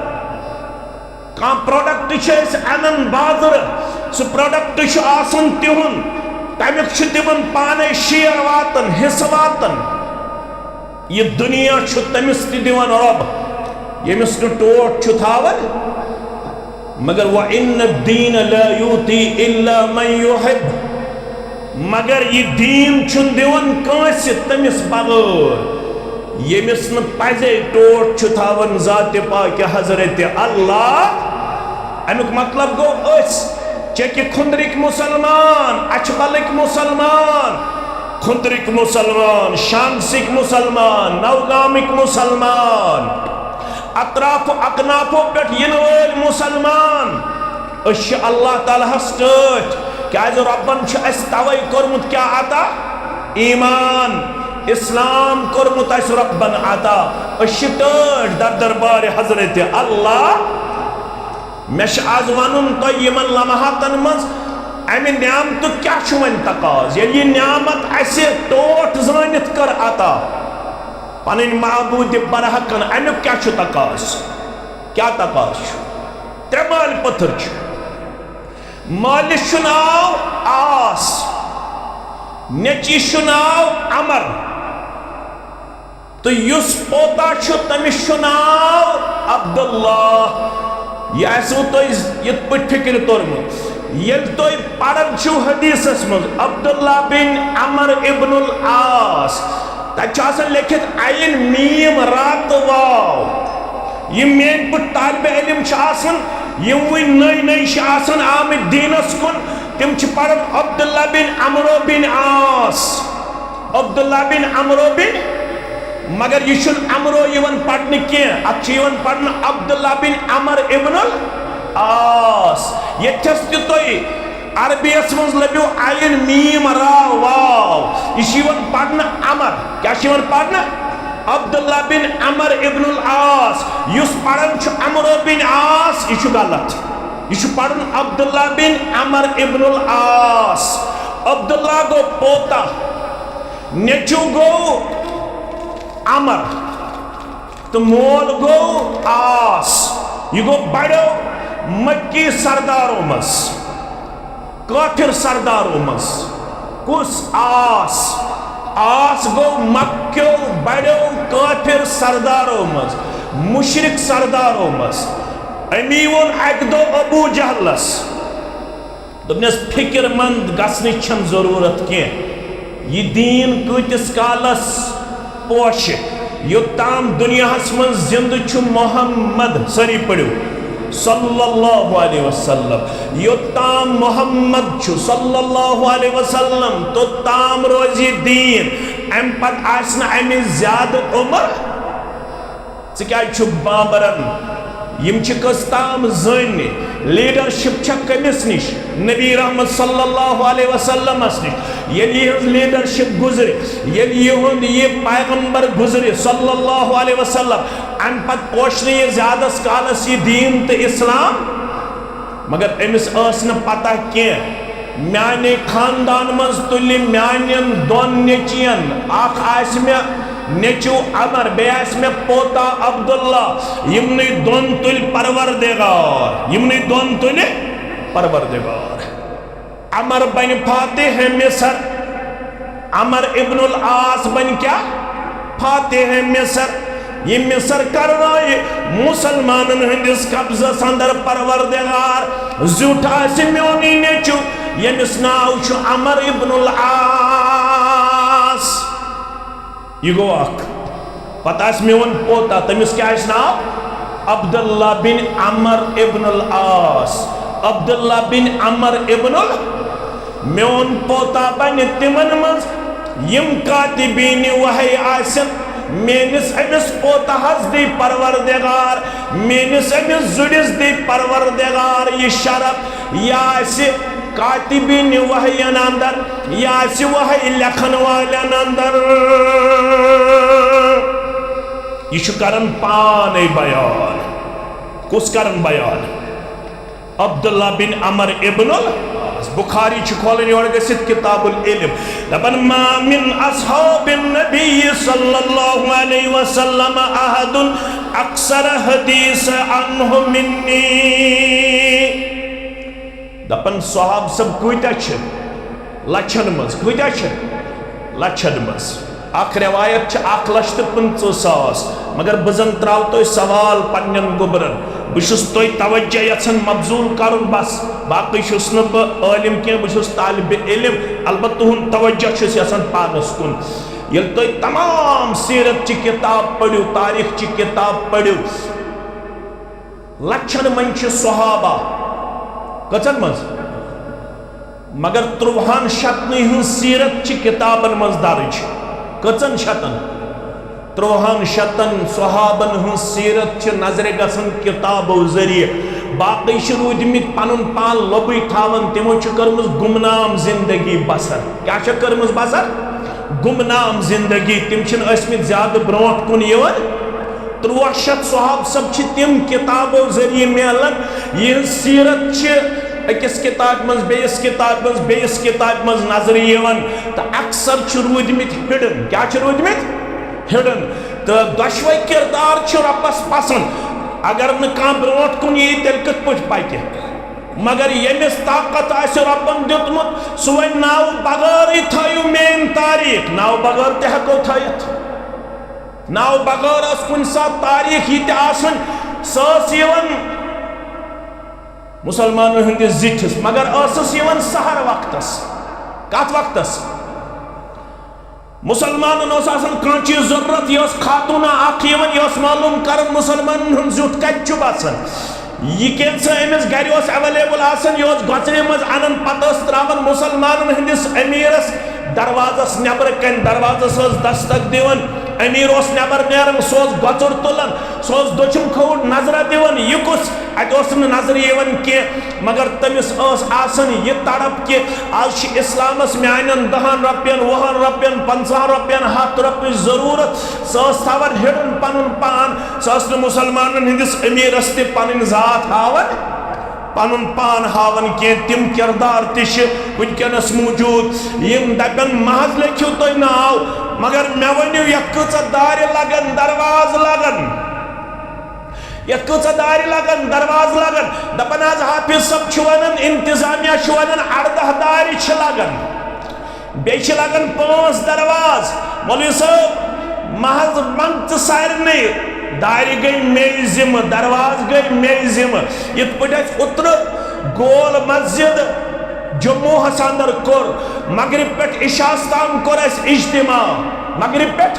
کانٛہہ پروڈکٹ چھِ أسۍ انان بازرٕ، سُہ پروڈکٹ چھُ آسان تِہُنٛد، تَمیُک چھُ تِمن پانے شیر واتان، حصہٕ واتان۔ یہِ دُنیا چھُ تٔمِس تہِ دِوان رۄب، ییٚمِس نہٕ ٹوٹھ چھُ تھاوان۔ مگر وَإِنَّ الدِّينَ لَا يُؤْتِي إِلَّا مَن يُحِبُّ۔ مگر یہِ دیٖن چھُنہٕ دِوان کٲنٛسہِ تٔمِس بغٲر، ییٚمِس نہٕ پزے ٹوٹھ چھُ تھاوان ذاتِ پاکہِ حضرت اللہ۔ اَمیُک مطلب گوٚو، أسۍ چکہِ کھُندرٕکۍ مُسلمان، اچھبلٕکۍ مُسلمان، کھُندرٕکۍ مُسلمان، شانگسٕکۍ مُسلمان، نوگامٕکۍ مُسلمان، اطراف و اکنافو پٮ۪ٹھ یِنہٕ وٲلۍ مُسلمان۔ أسۍ چھِ اللہ تعالیٰ ہس ٹٲٹھۍ، کیازِ رۄبن چھُ اَسہِ توے کوٚرمُت کیٛاہ عطا؟ ایمان، اسلام کوٚرمُت اَسہِ رۄبن عطا۔ أسۍ چھِ ٹٲٹھۍ در دربارِ حضرت اللہ۔ مےٚ چھُ آز وَنُن تۄہہِ یِمن لمحاتن منٛز اَمہِ نعمتُک کیٛاہ چھُ وۄنۍ تقاضہٕ، ییٚلہِ یہِ نعمت اَسہِ ٹوٹھ زٲنِتھ کٔر عطا پنٕنۍ معبوٗدِ برحقن، اَمیُک کیٛاہ چھُ تقاضہٕ؟ کیٛاہ تقاضہٕ چھُ؟ ترٛےٚ مالۍ پٔتھر چھُ۔ مٲلِس چھُ ناو عاص، نیٚچوِس چھُ ناو عمر، تہٕ یُس پوتا چھُ، تٔمِس چھُ ناو عبداللہ۔ یہِ آسِوٕ تۄہہِ یِتھ پٲٹھۍ فِکرِ توٚرمُت۔ ییٚلہِ تُہۍ پران چھِو حدیثس منٛز عبداللہ بن عمر ابن العاص، تَتہِ چھُ آسان لیٚکھِتھ عین، میٖم، را تہٕ واو۔ یِم میٲنۍ پٲٹھۍ طالبِ علم چھِ آسان، یِم وٕنۍ نٔے نٔے چھِ آسان آمٕتۍ دیٖنس کُن، تِم چھِ پران عبداللہ بن عمرو بن عاص، عبداللہ بن عمرو بن، مگر یہِ چھُنہٕ عمرو یِوان پرنہٕ کینٛہہ، اتھ چھُ یِوان پرنہٕ عبداللہ بن عمر ابن العاص۔ ییٚتھس تہِ تُہۍ عربی یس منٛز لٔبِو عین، میٖم، را، واو، یہِ چھُ یِوان پرنہٕ عمر۔ کیٛاہ چھُ یِوان پرنہٕ؟ عبداللہ بن عمر ابن العاص۔ یُس پران چھُ عمرو بن عاص، یہِ چھُ غلط۔ یہِ چھُ پرُن عبداللہ بن عمر ابن العاص۔ عبداللہ گوٚو پوتا، نیٚچوٗ گوٚو عمر، تہٕ مول گوٚو عاص۔ یہِ گوٚو بڑیو مکی سردارو منٛز، کٲفِر سردارو منٛز۔ کُس؟ عاص۔ عاص گوٚو مکیو بڑیو کٲفِر سردارو منٛز، مشرک سردارو منٛز۔ أمی ووٚن اکہِ دۄہ ابو جہلس، دوٚپنس، فکر مند گژھنٕچ چھنہٕ ضروٗرت کینٛہہ۔ یہِ دیٖن کۭتِس کالس پوشہِ؟ یوٚت تام دُنیاہس منٛز زندٕ چھُ محمد، سٲری پٔرِو، صلی اللہ علیہ وسلم۔ یوٚت تام محمد چھُ، صلی اللہ علیہ وسلم، توٚت تام روزِ یہِ دیٖن۔ امہِ پتہٕ آسہِ نہٕ امِچ زیادٕ عمر۔ ژٕ کیازِ چھُکھ بامبران؟ یِم چھِ کٔژ تام زٲنۍ؟ لیڈرشپ چھےٚ کٔمِس نِش؟ نبی رحمت صلی اللہ علیہ وسلمس نِش۔ ییٚلہِ یِہٕنٛز لیڈرشپ گُزرِ، ییٚلہِ یِہُنٛد یہِ پیغمبر گُزرِ صلی اللہ علیہ وسلم، امہِ پتہٕ پوشہِ نہٕ یہِ زیادس کالس یہِ دیٖن تہٕ اسلام۔ مگر أمِس ٲس نہٕ پتہ کینٛہہ۔ میانہِ خاندان منٛز تُلہِ میانٮ۪ن دۄن نیٚچوٮ۪ن، اکھ آسہِ مےٚ نیٚچو عمر، بیٚیہِ آسہِ مےٚ پوتا عبداللہ۔ یِمنٕے دۄن تُلۍ پروردگار، یِمنٕے دۄن تُلہِ پروردگار۔ عمر بنہِ فاتح مصر، عمر ابن العاص بنہِ کیٛاہ؟ فاتح مصر۔ یہِ مصر کرنٲوِ مسلمانن ہٕنٛدِس قبضس اندر پروردگار۔ زیُٹھ آسہِ میونٕے نیٚچو، ییٚمِس ناو چھُ عمر ابن العاص۔ یہِ گوٚو اکھ۔ پتہٕ آسہِ میون پوتا، تٔمِس کیٛاہ آسہِ ناو؟ عبداللہ بن عمر ابن العاص۔ عبداللہ بن عمر ابن ال-، میون پوتا بنہِ تِمن منٛز یِم کاتبین وحی آسن۔ میٲنِس أمِس پوتہس دی پروردگار، میٲنِس أمِس زُرِس دی پروردگار یہِ شرف، یہِ آسہِ کاتبین وحین اندر، یہِ آسہِ وحی لیکھن والٮ۪ن اندر۔ یہِ چھُ کران پانے بیان۔ کُس کران بیان؟ عبداللہ بن عمر ابن العاص۔ بخاری چھُ کھولان یورٕ گٔژھِتھ کتاب العلم۔ دپان، "ما من اصحاب النبی صلی اللہ علیہ وسلم احد اکثر حدیث عنہ منی۔" دپان، صحابہٕ سب کۭتیاہ چھِ؟ لچھن منٛز۔ کۭتیاہ چھِ؟ لچھن منٛز۔ اکھ روایت چھِ اکھ لچھ تہٕ پٕنٛژٕہ ساس۔ مگر بہٕ زن تراو تۄہہِ سوال پننٮ۪ن گوٚبرن۔ بہٕ چھُس تۄہہِ توجہ یژھان مبذول کرُن بس۔ باقٕے چھُس نہٕ بہٕ عٲلِم کینٛہہ، بہٕ چھُس طالبِ علم۔ البتہ تُہُنٛد توجہ چھُس یژھان پانس کُن۔ ییٚلہِ تُہۍ تمام سیرت چہِ کتاب پٔرِو، تاریخ چہِ کتاب پٔرِو، لچھن منٛز چھِ صحابہ۔ کٔژن منٛز؟ مگر ترٛوہن شتنٕے ہٕنٛز سیرت چھِ کتابن منٛز درج۔ کٔژن شتن؟ ترٛوہن شتن صحابن ہٕنٛز سیرت چھِ نظرِ گژھان کتابو ذٔریعہٕ۔ باقٕے چھِ روٗدۍمٕتۍ پنُن پان لۄبٕے تھاوان، تِمو چھِ کٔرمٕژ گمنام زندگی بسر۔ کیٛاہ چھےٚ کٔرمٕژ بسر؟ گمنام زندگی۔ تِم چھِنہٕ ٲسمٕتۍ زیادٕ برونٛٹھ کُن یِوان۔ ترٛوہ شتھ صحابہٕ سب چھِ تِم کتابو ذٔریعہٕ میلان، یِہٕنٛز سیرت چھِ أکِس کتابہِ منٛز، بیٚیِس کتابہِ منٛز، بیٚیِس کتابہِ منٛز نظرِ یِوان، تہٕ اکثر چھِ روٗدۍمٕتۍ hidden۔ کیٛاہ چھِ روٗدۍمٕتۍ؟ Hidden۔ تہٕ دۄشوے کردار چھِ رۄبس پسنٛد۔ اگر نہٕ کانٛہہ برونٛٹھ کُن یی، تیٚلہِ کِتھ پٲٹھۍ پکہِ؟ مگر ییٚمِس طاقت آسہِ رۄبن دیُتمُت، سُہ وَنہِ، ناوٕ بغٲرٕے تھٲیِو میٲنۍ تاریخ۔ ناوٕ بغٲر تہِ ہٮ۪کو تھٲیِتھ۔ ناوٕ بغٲر ٲس کُنہِ ساتہٕ تاریخ یہِ تہِ آسان، سۄ ٲس یِوان مُسلمانن ہٕنٛدِس زِٹھِس، مگر ٲسٕس یِوان سحر وقتس۔ کتھ وقتس؟ مُسلمانن اوس آسان کانٛہہ چیٖز ضروٗرت، یہِ ٲس خاتوٗنا اکھ یِوان، یہِ ٲس معلوٗم کران مُسلمانن ہُنٛد زیُٹھ کتہِ چھُ بسان۔ یہِ کینٛژھا أمِس گرِ اوس available آسان، یہِ اوس گۄژرِ منٛز انان، پتہٕ ٲس تراوان مُسلمانن ہٕنٛدِس أمیٖرس دروازس نٮ۪برٕ کنہِ۔ دروازس ٲس دستک دِوان، أمیٖر اوس نٮ۪بر نیران، سُہ اوس گۄژُر تُلان، سُہ اوس دٔچھُن کھووُر نظرہ دِوان، یہِ کُس؟ اتہِ اوس نہٕ نظرِ یِوان کینٛہہ، مگر تٔمِس ٲس آسان یہِ تڑپ کہِ آز چھِ اسلامس میانٮ۪ن دہن رۄپین، وُہن رۄپین، پنژاہن رۄپین، ہتھ رۄپیہِ ضروٗرت۔ سۄ ٲس تھاوان hidden پنُن پان، سۄ ٲس نہٕ مُسلمانن ہٕنٛدِس أمیٖرس تہِ پنٕنۍ ذات ہاوان، پنُن پان ہاوان کینٛہہ۔ تِم کردار تہِ چھِ وٕنکیٚنس موٗجوٗد، یِم دپن، محض لیکھِو تُہۍ ناو، مگر مےٚ ؤنِو، یتھ کۭژاہ دارِ لگن، دروازٕ لگن؟ یتھ کۭژاہ دارِ لگن، دروازٕ لگن؟ دپان حظ، حافظ صٲب چھُ ونان، انتظامیہ چھُ ونان، اردہ دارِ چھِ لگن، بیٚیہِ چھِ لگن پانٛژھ دروازٕ۔ مولوی صٲب، محض منٛگ ژٕ سارنٕے، دارِ گٔے مے ذمہٕ، دروازٕ گٔے مے ذمہٕ۔ یِتھ پٲٹھۍ اَسہِ اوترٕ گول مسجد جمعہ ہس اندر کوٚر، مغرب پٮ۪ٹھ عشاء ہس تام کوٚر اَسہِ اجتماع، مغرب پٮ۪ٹھ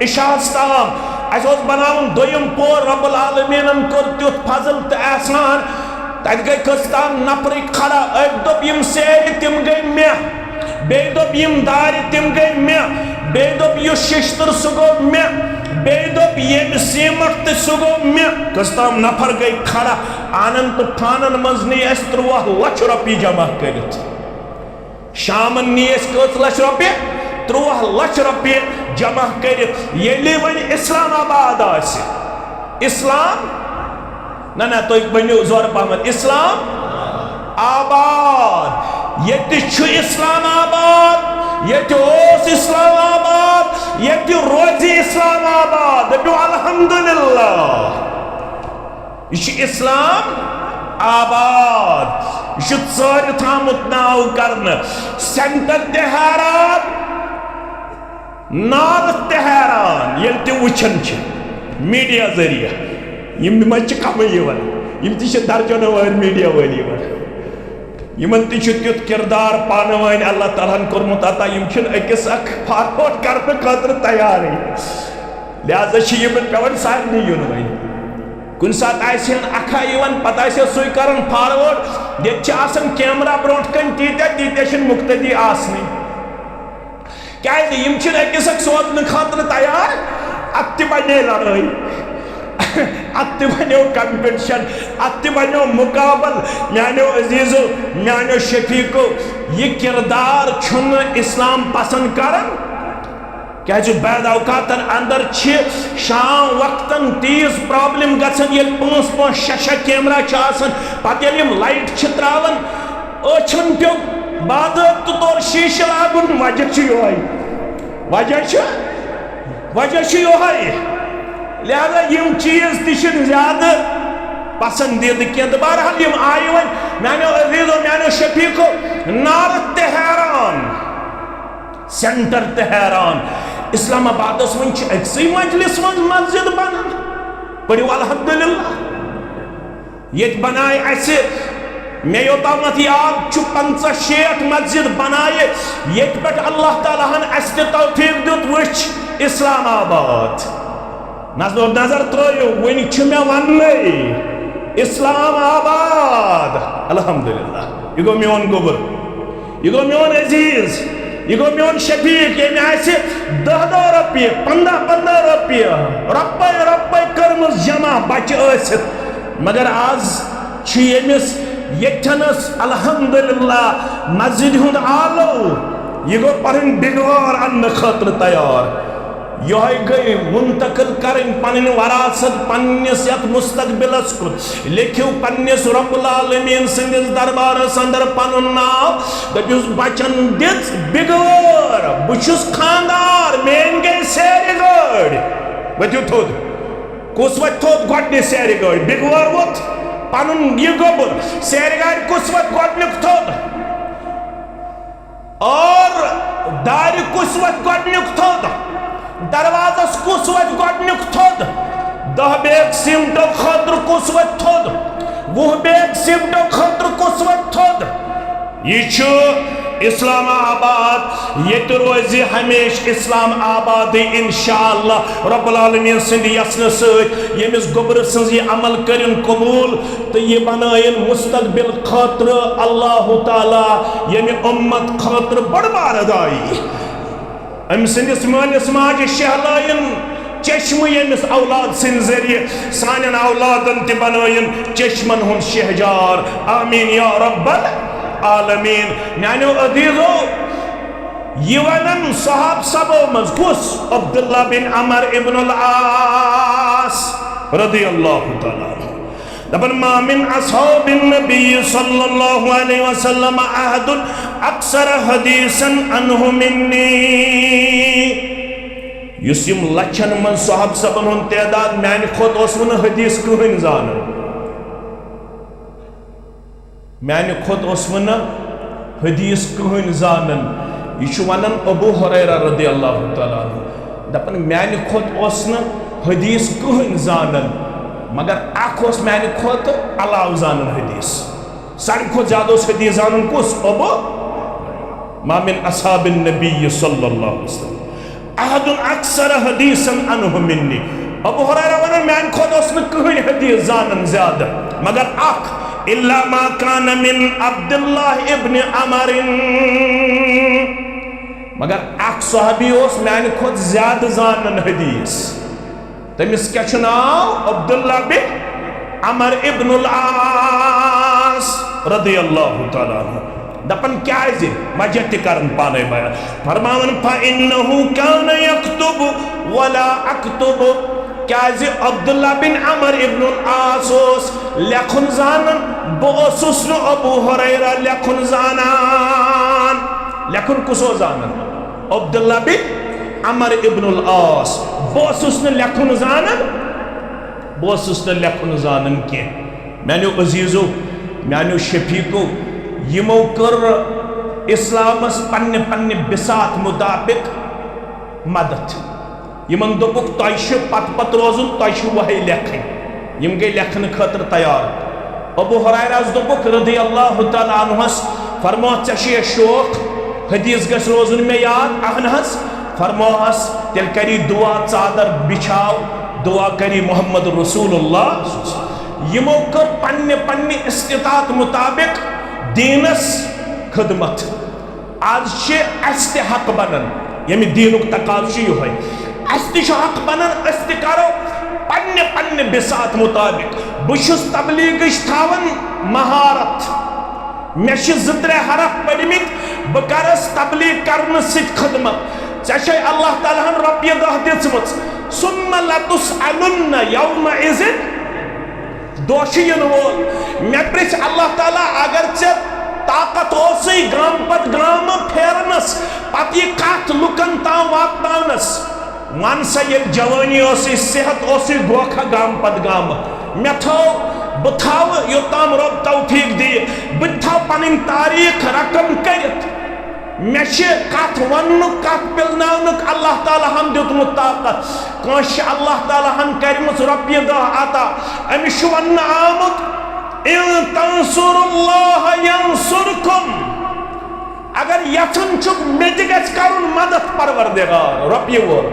عشاء ہس تام۔ اَسہِ اوس بناوُن دوٚیِم پور، رب العالمیٖنن کوٚر تیُتھ فضل تہٕ احسان۔ تَتہِ گٔے کٔژتام نفرٕکۍ کھڑا، أکۍ دوٚپ، یِم سیرِ تِم گٔے مےٚ۔ بیٚیہِ دوٚپ، یِم دارِ تِم گٔے مےٚ۔ بیٚیہِ دوٚپ، یُس ششتٕر سُہ گوٚو مےٚ۔ بیٚیہِ دوٚپ، ییٚمہِ سیٖمٹ تہٕ سُہ گوٚو مےٚ۔ کٔژتام نفر گٔے کھڑا، آنن تہٕ فانن منٛز نی اَسہِ ترٛوواہ لچھ رۄپیہِ جمع کٔرِتھ۔ شامن نی اَسہِ کٔژ لچھ رۄپیہِ؟ ترٛوواہ لچھ رۄپیہِ جمع کٔرِتھ۔ ییٚلہِ وۄنۍ اسلام آباد آسہِ، اسلام، نہ، نہ، تُہۍ ؤنِو زورٕ پہمتھ، اسلام آباد۔ ییٚتہِ چھُ اسلام آباد، ییٚتہِ اوس اسلام آباد، ییٚتہِ روزِ اسلام آباد۔ دٔپِو الحمدللہ۔ یہِ چھُ اسلام آباد، یہِ چھُ ژٲرِتھ آمُت ناو کرنہٕ۔ سینٹر تہِ حیران، نارتھ تہِ حیران، ییٚلہِ تہِ وٕچھان چھِ میٖڈیا ذٔریعہٕ۔ یِم منٛز چھِ کمٕے یِوان، یِم تہِ چھِ درجنو وٲرۍ میٖڈیا وٲلۍ یِوان۔ یِمن تہِ چھُ تیُتھ کردار پانہٕ ؤنۍ اللہ تعالیٰ ہن کوٚرمُت عطا، یِم چھِنہٕ أکِس اکھ فارورڈ کرنہٕ خٲطرٕ تیارٕے۔ لہذا چھِ یِمن پٮ۪وان سارنٕے یُن وۄنۍ۔ کُنہِ ساتہٕ آسہِ ہن اکھا یِوان، پتہٕ آسہِ ہا سُے کران فارورڈ۔ ییٚتہِ چھِ آسان کیمرہ برونٛٹھ کنہِ تیٖتیٛاہ، تیٖتیٛاہ چھِنہٕ مُقتدی آسنٕے۔ کیازِ یِم چھِنہٕ أکِس اکھ سوزنہٕ خٲطرٕ تیار۔ اتھ تہِ بنے لڑٲے، اتھ تہِ بنیو کمپٹیشن، اتھ تہِ بنیو مقابل۔ میانیو عزیزو، میانیو شفیقو، یہِ کردار چھُنہٕ اسلام پسند کران۔ کیازِ بعض اوقاتن اندر چھِ شام وقتن تیٖژ پرابلم گژھان، ییٚلہِ پانٛژھ پانٛژھ شےٚ شےٚ کیمرہ چھِ آسان، پتہٕ ییٚلہِ یِم لایٹ چھِ تراوان، أچھن پیوٚو باضٲبطہٕ طور شیٖشہٕ لاگُن، وجہ چھُ یِہوٚے۔ وجہ چھُ، وجہ چھُ یِہوٚے۔ لہذا یِم چیٖز تہِ چھِنہٕ زیادٕ پسندیدٕ کینٛہہ۔ تہٕ بہرحال یِم آیہِ وۄنۍ، میانیو عزیزو، میانیو شفیقو، نارتھ تہِ حیران، سینٹر تہِ حیران۔ اسلام آبادس منٛز چھِ أکسٕے مجلس منٛز مسجد بنان۔ پٔرِو الحمدللہ۔ ییٚتہِ بنایہِ اَسہِ، مےٚ یوٚتامَتھ یاد چھُ، پنٛژاہ شیٹھ مسجد بنایہِ، ییٚتہِ پٮ۪ٹھ اللہ تعالیٰ ہن اَسہِ تہِ توفیق دیُت۔ وٕچھ، اسلام آباد۔ نظر، نظر ترٲیِو، وٕنہِ چھُ مےٚ وَننَے، اسلام آباد۔ الحمدللہ، یہِ گوٚو میون گوٚبُر، یہِ گوٚو میون عزیز، یہِ گوٚو میون شفیق، ییٚمۍ آسہِ دَہ دَہ رۄپیہِ، پنٛداہ پنٛداہ رۄپیہِ، رۄپَے رۄپَے کٔرمٕژ جمع بچہِ ٲسِتھ۔ مگر آز چھُ ییٚمِس ییٚتھٮ۪نَس الحمدللہ مسجدِ ہُنٛد آلو، یہِ گوٚو پنٕنۍ بِگوار اننہٕ خٲطرٕ تیار۔ یِہوٚے گٔے منتقل کرٕنۍ پنٕنۍ وراثت پننِس یتھ مستقبلس کُن۔ لیکھِو پننِس رب العالمین سٕنٛدِس دربارس اندر پنُن ناو۔ دٔپِوس، بچن دِژ بِگوار، بہٕ چھُس خاندار، میٲنۍ گٔے سیرِ گٲڑۍ۔ ؤتھِو تھوٚد۔ کُس وۄتھِ تھوٚد گۄڈٕنِچ سیرِ گٲڑۍ؟ بِگوار ووٚتھ پنُن یہِ گوٚبُر۔ سیرِ گاڑِ کُس وۄتھِ گۄڈٕنیُک تھوٚد؟ اور دارِ کُس وۄتھِ گۄڈٕنیُک تھوٚد؟ دروازس کُس وۄتھِ گۄڈٕنیُک تھوٚد؟ دَہ بیگ سیٖمٹو خٲطرٕ کُس وۄتھِ تھوٚد؟ وُہ بیگ سیٖمٹو خٲطرٕ کُس وۄتھِ تھوٚد؟ یہِ چھُ اسلام آباد، ییٚتہِ روزِ ہمیشہِ اسلام آبادٕے انشاءاللہ رب العالمین سٕنٛدِ یژھنہٕ سۭتۍ۔ ییٚمِس گوٚبرٕ سٕنٛز یہِ عمل کٔرِن قبوٗل تہٕ یہِ بنٲیِن مستقبل خٲطرٕ اللہ تعالیٰ ییٚمہِ اُمت خٲطرٕ بٔڑ بارٕ داعی۔ أمۍ سٕنٛدِس مٲلِس ماجہِ شہلٲیِن چشمہٕ ییٚمِس اولاد سٕنٛدِ ذٔریعہٕ، سانٮ۪ن اولادن تہِ بنٲیِن چشمن ہُنٛد شہجار۔ آمین یا رب العالمین۔ میانیو عزیزو، یہِ ونن صحاب سبو منٛز کُس؟ عبداللہ بن عمر ابن العاص رضی اللہ تعالیٰ عنہ۔ دپان، ما من اصحاب النبی صلی اللہ علیہ وسلم احد اکثر حدیثا عنہ منی۔ یُس یِم لچھن منٛز صحاب سبن ہُنٛد تعداد، میانہِ کھۄتہٕ اوس نہٕ حدیث کٕہٕنۍ زانان۔ میانہِ کھۄتہٕ اوس نہٕ حدیث کٕہٕنۍ زانان۔ یہِ چھُ ونان ابو ہریرہ رضی اللہ تعالیٰ عنہ، دپان، میانہِ کھۄتہٕ اوس نہٕ حدیث کٕہٕنۍ زانان، مگر اکھ اوس میانہِ کھۄتہٕ علاوٕ زانان حدیث۔ ساروی کھۄتہٕ زیادٕ اوس حدیث زانان کُس؟ ابو۔ ما من اصحاب النبی صلی اللہ علیہ وسلم احد اکثر حدیثا عنہ منی۔ ابو ہریرہ ونان، میانہِ کھۄتہٕ اوس نہٕ کٕہٕنۍ حدیث زانان زیادٕ، مگر اکھ، الا ما کان من عبداللہ ابن عمر۔ مگر اکھ صحابی اوس میانہِ کھۄتہٕ زیادٕ زانان حدیث۔ تٔمِس کیٛاہ چھُ ناو؟ عبداللہ بن عمر ابن العاص رضی اللہ تعالیٰ عنہ۔ دپان کیٛازِ؟ وجہ تہِ کرن پانے بیان۔ فرماوان، فإنه كان يكتب ولا أكتب۔ کیٛازِ عبداللہ بن عمر ابن العاص اوس لیکھُن زانان، بہٕ اوسُس نہٕ ابو ہریرہ لیکھُن زانان۔ لیکھُن کُس اوس زانان؟ عبداللہ بن عمر ابن العاص۔ بہٕ اوسُس نہٕ لیکھُن زانان، بہٕ اوسُس نہٕ لیکھُن زانان کینٛہہ۔ میانیو عزیزو، میانیو شفیقو، یِمو کٔر اسلامس پننہِ پننہِ بساط مطابق مدد۔ یِمن دوٚپُکھ، تۄہہِ چھُ پتہٕ پتہٕ روزُن، تۄہہِ چھُ وۄہے لیکھٕنۍ۔ یِم گٔے لیکھنہٕ خٲطرٕ تیار۔ ابو ہریرہس دوٚپُکھ رضی اللہ تعالیٰ عنہس، فرمووُکھ، ژےٚ چھُ یہِ شوق، حدیث گژھِ روزُن مےٚ یاد؟ اہن حظ۔ فرمووُکھ، تیٚلہِ کری دعا، ژادر بچھاو، دعا کری محمد رسول اللہ۔ یِمو کٔر پننہِ پننہِ استطاعت مطابق دیٖنس خدمت۔ آز چھِ اَسہِ تہِ حق بنان، ییٚمہِ دیٖنُک تقاضہٕ چھُ یِہوٚے۔ اَسہِ تہِ چھُ حق بنان، أسۍ تہِ کرو پننہِ پننہِ بساط مطابق۔ بہٕ چھُس تبلیغٕچ تھاوان مہارت، مےٚ چھِ زٕ ترٛےٚ حرف پٔرمٕتۍ، بہٕ کرس تبلیغ کرنہٕ سۭتۍ خدمت۔ ژےٚ چھے اللہ تعالیٰ ہن رۄپیہِ دَہ دِژمٕژ۔ ثم لتسألن یومئذ۔ دۄہ چھُ یِنہٕ وول۔ مےٚ پرٛژھ اللہ تعالیٰ، اگر ژےٚ طاقت اوسُے گامہٕ پتہٕ گامہٕ پھیرنس، پتہٕ یہِ کتھ لُکن تام واتناونس، وَن سا، ییٚلہِ جوٲنی ٲسٕے، صحت اوسُے، گوکھا گامہٕ پتہٕ گامہٕ؟ مےٚ تھٲو بہٕ تھاوٕ یوٚتام رۄب توفیٖق دِیہِ، بہٕ تہِ تھاوٕ پنٕنۍ تاریٖخ رقم کٔرِتھ۔ مےٚ چھِ کتھ وننُک، کتھ پِلناونُک اللہ تعالیٰ ہن دیُتمُت طاقت۔ کٲنٛسہِ چھِ اللہ تعالیٰ ہن کٔرمٕژ رۄپیہِ دَہ عطا، أمِس چھُ وننہٕ آمُت، "ان تنصروا اللہ ینصرکم"۔ اگر یژھان چھُکھ مےٚ تہِ گژھِ کرُن مدد پروردگار، رۄپیہِ وول۔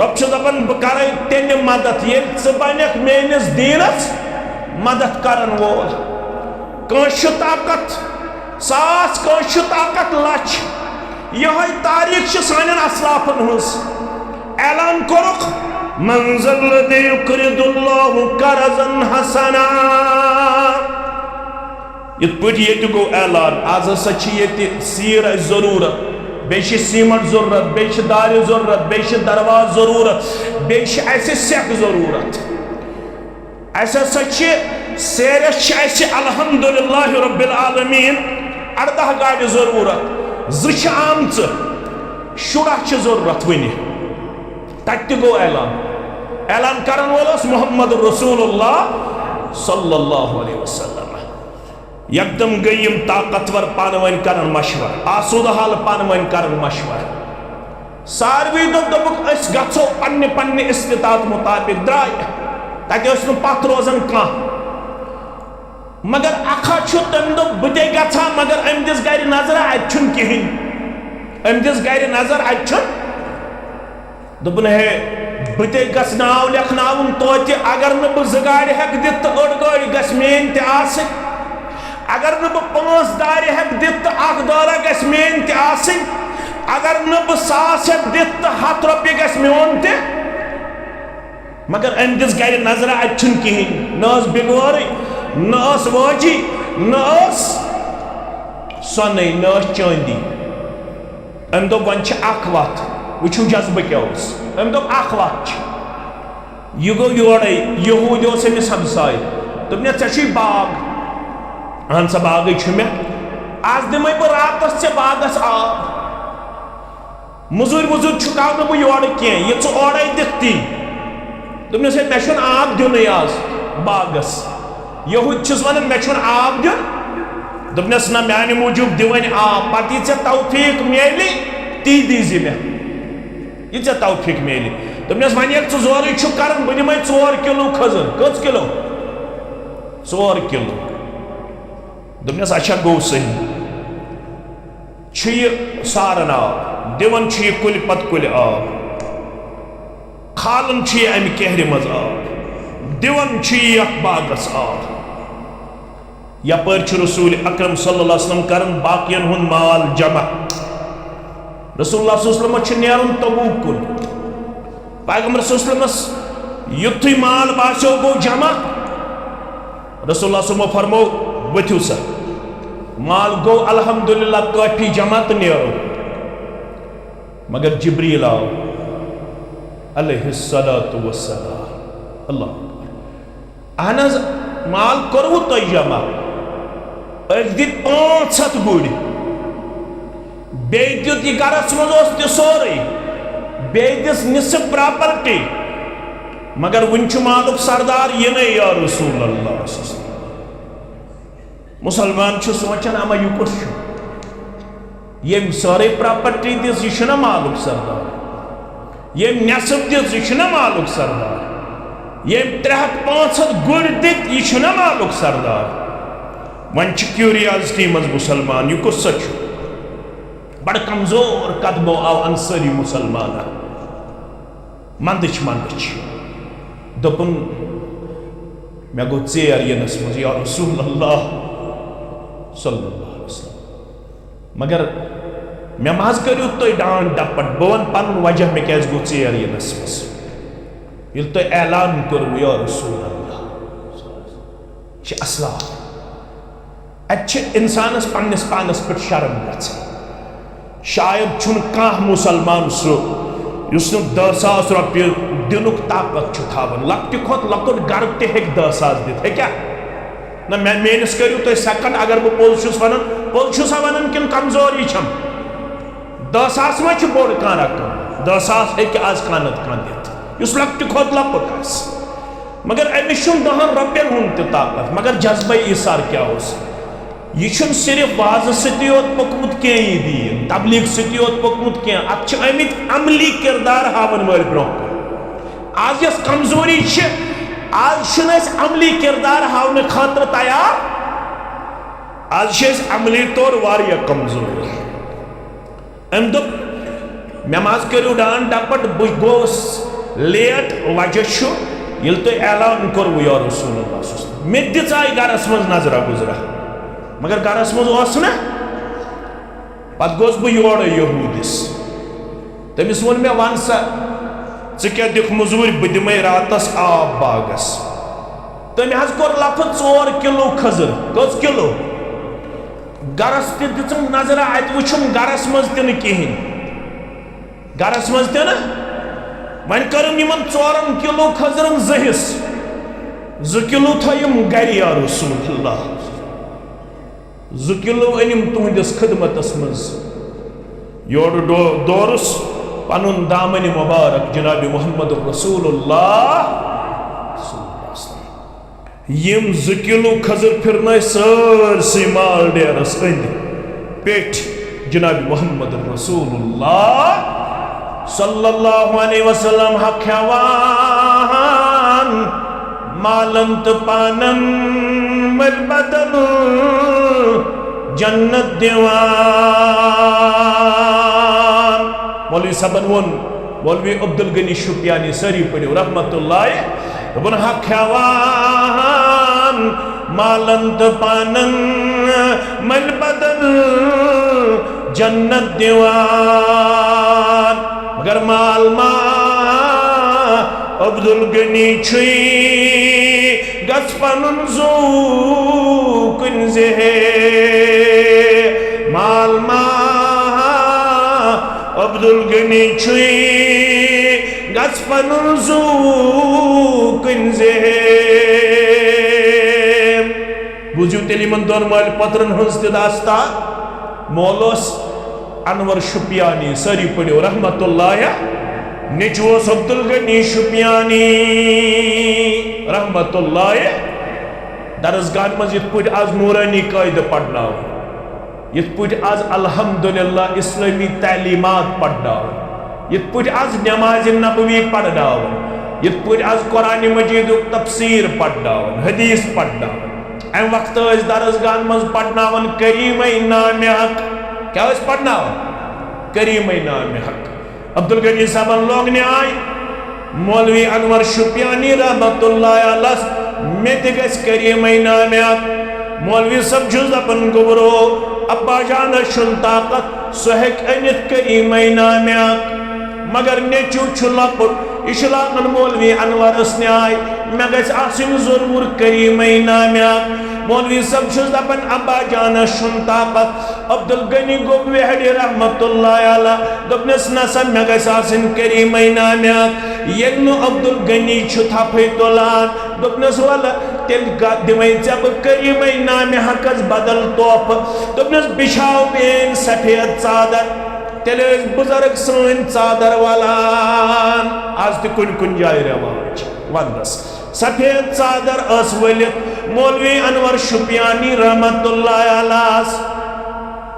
رۄب چھُ دپان، بہٕ کرے تیٚلہِ مدد، ییٚلہِ ژٕ بنکھ میٲنِس دیٖنس مدد کرن وول۔ کٲنٛسہِ چھُ طاقت ساس، کٲنٛسہِ چھُ طاقت لچھ۔ یِہوٚے تاریٖخ چھِ سانٮ۪ن اسلافن ہٕنٛز۔ اعلان کوٚرُکھ، "من ذا الذي يقرض الله قرضا حسنا"۔ یِتھ پٲٹھۍ ییٚتہِ گوٚو اعلان، آز ہسا چھِ ییٚتہِ سیٖر اَسہِ ضروٗرت، بیٚیہِ چھِ سیٖمنٹ ضروٗرت، بیٚیہِ چھِ دارِ ضروٗرت، بیٚیہِ چھِ دروازٕ ضروٗرت، بیٚیہِ چھِ اَسہِ سٮ۪کھ ضروٗرت۔ اَسہِ ہسا چھِ سیرٮ۪س چھِ اَسہِ الحمدللہ رب العالمین اَرداہ گاڑِ ضروٗرت، زٕ چھِ آمژٕ، شُراہ چھِ ضروٗرت وٕنہِ۔ تَتہِ تہِ گوٚو اعلان۔ اعلان کرن وول اوس محمد رسول اللہ صلی اللہ علیہ وسلم۔ یکدم گٔے یِم طاقتور پانہٕ ؤنۍ کرن مشورٕ، آسودٕ حال پانہٕ ؤنۍ کرن مشورٕ۔ ساروٕے دوٚپ، دوٚپُکھ، "أسۍ گژھو پننہِ پننہِ استطاعت مطابق۔" درٛاے، تتہِ ٲسۍ نہٕ پتھ روزان کانٛہہ۔ مگر اکھا چھُ، تٔمۍ دوٚپ، "بہٕ تے گژھٕ ہا، مگر أمۍ دِژ گرِ نظرہ، اتہِ چھُنہٕ کِہیٖنۍ۔" أمۍ دِژ گرِ نظر، اتہِ چھُنہٕ۔ دوٚپُن، "ہے، بہٕ تے گژھٕ ناو لیکھناوُن توتہِ، اگر نہٕ بہٕ زٕ گاڑِ ہٮ۪کہٕ دِتھ تہٕ أڑ گٲڑۍ گژھِ میٲنۍ تہِ آسٕنۍ۔ اگر نہٕ بہٕ پانٛژھ دارِ ہٮ۪کہٕ دِتھ تہٕ اکھ دٲرہ گژھِ میٲنۍ تہِ آسٕنۍ۔ اگر نہٕ بہٕ ساس ہٮ۪کہٕ دِتھ تہٕ ہتھ رۄپیہِ گژھِ میون تہِ۔" مگر أمۍ دِژ گرِ نظرہ، اتہِ چھُنہٕ کِہیٖنۍ۔ نہ ٲس بِگوٲرٕے، نہ ٲس وٲجی، نہ ٲس سۄنٕے، نہ ٲس چٲندی۔ أمۍ دوٚپ، "وۄنۍ چھِ اکھ وَتھ، وٕچھِو جذبہٕ کیٛاہ اوس۔" أمۍ دوٚپ، "اکھ وَتھ چھِ۔" یہِ گوٚو یورَے، یہوٗدۍ اوس أمِس ہمساے۔ دوٚپنَس، "ژےٚ چھُے باغ؟" "اہن سا، باغٕے چھُ مےٚ۔" "آز دِمَے بہٕ راتَس ژےٚ باغَس آب۔ مٔزوٗرۍ ؤزوٗرۍ چھُکاو نہٕ بہٕ یورٕ کینٛہہ، یہِ ژٕ اورَے دِکھ تی۔" دوٚپنَس، "ہے، مےٚ چھُنہٕ آب دیُنٕے آز باغَس۔" یہوٗدۍ چھِس وَنان، "مےٚ چھُنہٕ آب دیُن؟" دوٚپنَس، "نہ، میٛانہِ موٗجوٗب دِ وۄنۍ آب، پَتہٕ یہِ ژےٚ توفیٖق میلہِ، تی دیٖزِ مےٚ، یہِ ژےٚ توفیٖق میلہِ۔" دوٚپنَس، "وۄنۍ ییٚلہِ ژٕ زورٕے چھُکھ کَران، بہٕ دِمَے ژور کِلوٗ کھٔزٕر۔" "کٔژ کِلوٗ؟" "ژور کِلوٗ۔" دوٚپنَس، "اچھا، گوٚو صحیح۔" چھُ یہِ ساران آب، دِوان چھُ یہِ کُلہِ پتہٕ کُلہِ آب، کھالان چھُ یہِ اَمہِ کیہرِ منٛز آب، دِوان چھُ یہِ یَتھ باغَس آب۔ یَپٲرۍ چھُ رسول اکرم صلی اللہ علیہ وسلم کران باقین ہُنٛد مال جمع۔ رسول اللہ صلی اللہ علیہ وسلم چھُ نیرُن تبوک کُن۔ پیغمبر صلی اللہ علیہ وسلمس یُتھُے مال باسیو گوٚو جمع، رسول اللہ صلی اللہ علیہ وسلمو فرمو، "ؤتھِو سا، مال گوٚو الحمدللہ کٲفی جمع تہٕ نیرو۔" مگر جبریل آو علیہ الصلوۃ والسلام۔ اللہ اکبر۔ اہن حظ، مال کوٚروٕ تۄہہِ جمع؟ أکۍ دِتۍ پانٛژھ ہَتھ گُرۍ، بیٚیہِ دیُت، یہِ گرس منٛز اوس تہِ سورُے، بیٚیہِ دِژ نصف پراپرٹی، مگر وُنہِ چھُ مالُک سردار یِنَے، یا رسول اللہ۔ مُسلمان چھُ سونٛچان، اما یہِ کُس چھُ؟ ییٚمۍ سٲرٕے پراپرٹی دِژ، یہِ چھُنہ مالُک سردار؟ ییٚمۍ نٮ۪صٕف دِژ، یہِ چھُنہ مالُک سردار؟ ییٚمۍ ترٛےٚ ہَتھ پانٛژھ ہَتھ گُرۍ دِتۍ، یہِ چھُنہ مالُک سردار؟ وۄنۍ چھِ کیوریازٹی منٛز مُسلمان، یہِ کُس سا چھُ؟ بڑٕ کمزور قدمو آو انصٲری مُسلمانہ۔ منٛدٕچھ منٛدٕچھ۔ دوٚپُن، "مےٚ گوٚو ژیر یِنَس منٛز، یا رسول اللہ صلی اللہ علیہ وسلم۔ مگر مےٚ ما حظ کٔرِو تُہۍ ڈانٛٹ ڈپٹ؟ بہٕ وَنہٕ پَنُن وجہ، مےٚ کیٛازِ گوٚو ژیر یِنَس منٛز۔ ییٚلہِ تۄہہِ اعلان کوٚروٕ، یا رسول اللہ۔" چھِ اسلام۔ اَتہِ چھِ اِنسانَس پنٛنِس پانَس پٮ۪ٹھ شرم گژھان۔ شاید چھُنہٕ کانٛہہ مُسلمان سُہ، یُس نہٕ دَہ ساس رۄپیہِ دِنُک طاقت چھُ تھاوان۔ لۄکٹہِ کھۄتہٕ لۄکُٹ گرٕ تہِ ہیٚکہِ دَہ ساس دِتھ، ہیٚکیٛاہ؟ نہ، مےٚ، میٛٲنِس کٔرِو تُہۍ سیکنڈ، اگر بہٕ پوٚز چھُس وَنان، پوٚز چھُسا وَنان کِنہٕ کمزوری چھَم؟ دَہ ساس ما چھِ بوٚڑ کانٛہہ رقم؟ دَہ ساس ہیٚکہِ آز کانٛہہ نَتہٕ کانٛہہ دِتھ، یُس لۄکٹہِ کھۄتہٕ لۄکُٹ آسہِ۔ مگر أمِس چھُنہٕ دَہَن رۄپیَن ہُنٛد تہِ طاقت، مگر جذبہ ایثار کیٛاہ اوس؟ یہِ چھُنہٕ صرف وعظٕ سۭتی یوت پوٚکمُت کینٛہہ، یہِ دیٖن تبلیغ سۭتی یوت پوٚکمُت کینٛہہ، اَتھ چھِ آمٕتۍ عملی کردار ہاوَن وٲلۍ برٛونٛہہ کُن۔ آز یۄس کمزوری چھِ، آز چھِنہٕ أسۍ عملی کردار ہاونہٕ خٲطرٕ تیار۔ آز چھِ أسۍ عملی طور واریاہ کمزور۔ أمۍ دوٚپ، "مےٚ ما حظ کٔرِو ڈان ڈپٹ، بہٕ گوس لیٹ، وجہ چھُ ییٚلہِ تۄہہِ اعلان کوٚروٕ یا رسول اللہ صلی اللہ علیہ وسلم۔" مےٚ تہِ دِژاے گرس منٛز نظرہ گُزرہ، مگر گرس منٛز اوس نہٕ۔ پتہٕ گوس بہٕ یورٕ یہودِس، تٔمِس ووٚن مےٚ، "وَن سا، ژٕ کیٛاہ دِکھ مٔزوٗرۍ، بہٕ دِمَے راتَس آب باغَس۔" تٔمۍ حظ کوٚر لفظ ژور کِلوٗ کھٔزٕر۔ کٔژ کِلوٗ؟ گرس تہِ دِژٕم نظرہ، اَتہِ وُچھُم گرس منٛز تہِ نہٕ کِہیٖنۍ۔ گرس منٛز تہِ نہٕ۔ وۄنۍ کٔرٕم یِمن ژورن کِلوٗ کھٔزٕرن زٕ حصہٕ۔ زٕ کِلوٗ تھٲیِم گرِ یا رسول اللہ۔ زٕ کِلوٗ أنِم تُہنٛدِس خدمتس منٛز۔ یورٕ ڈو-، دورُس پنُن دامنہِ مبارک جناب محمد رسول اللہ۔ یِم زٕ کِلوٗ کھٔزٕر پھِرنٲے سٲرسٕے مال ڈیرس أنٛدۍ پیٚٹھۍ جناب محمد رسول اللہ صلی اللہ علیہ وسلم ہا کھٮ۪وان، مالن تہٕ پانن مٔلۍ بدل جنت دِوان۔ مولوی صٲبن ووٚن، مولوی عبدالغنی شُپیانی، سٲری پٔرِو رحمت اللہ، دوٚپُن، ہا کھٮ۪وان مالن تہٕ پانن مٔلۍ بدل جنت دِوان، مگر مال ما عبدالغنی چھُے، گژھ پنُن زُو کُنہِ زِ ہے۔ مال ما عبدالغنی چھُے، گژھ پنُن زُو کُنہِ زِ ہے۔ بوٗزِو تیٚلہِ یِمن دۄن مٲلۍ پۄترن ہٕنٛز تہِ داستان۔ مول اوس انور شُپیانی، سٲری پٔرِو رحمت اللہ۔ نیٚچوٗ اوس عبدالغنی شُپیانی رحمت اللہ۔ درسگاہن منٛز یِتھ پٲٹھۍ آز نورانی قٲعدٕ پرناوان، یِتھ پٲٹھۍ آز الحمدللہ اسلٲمی تعلیٖمات پرناوان، یِتھ پٲٹھۍ آز نمازِ نبوی پرناوان، یِتھ پٲٹھۍ آز قرآنِ مجیدُک تفسیٖر پرناوان، حدیث پرناوان، اَمہِ وقتہٕ ٲسۍ درسگاہن منٛز پرناوان کریٖمے نامِ حق۔ کیٛاہ ٲسۍ پرناوان؟ کریٖمے نامِ حق۔ عبدالغنی صٲبن لوگ نیاے، مولوی انور شُپیانی رحمت اللہ علیہ، مےٚ تہِ گژھِ کریٖمے نامِ حق۔ مولوی صٲب چھُس دپان، گوٚبرو، ابا جانس چھُنہٕ طاقت، سُہ ہیٚکہِ أنِتھ کریٖمے نامِ حق، مگر نیٚچوٗ چھُ لۄکُٹ، یہِ چھُ لاگان مولوی انورس نیاے، مےٚ گژھِ آسٕنۍ ضروٗر کریٖمے نامِ حق۔ مولوی صٲب چھُس دپان، ابا جانس چھُنہٕ طاقت۔ عبدالغنی گوٚو ویہڑِ رحمت اللہ علیہ، دوٚپنس، نسا، مےٚ گژھِ آسٕنۍ کریٖمے نامِ حق۔ ییٚلہِ نہٕ عبدالغنی چھُ تھپھٕے تُلان، دوٚپنس، ولہٕ تیٚلہِ گا-، دِمے ژےٚ بہٕ کریٖمے نامِ حقس بدل تحفہٕ۔ دوٚپنس، بِچھاو میٲنۍ سفید ژادر۔ تیٚلہِ ٲسۍ بُزرگ سٲنۍ ژادر ولان، آز تہِ کُنہِ کُنہِ جایہِ رٮ۪واج ونٛدس۔ سفید ژادر ٲس ؤلِتھ مولوی انور شُپیانی رحمت اللہ علیہس۔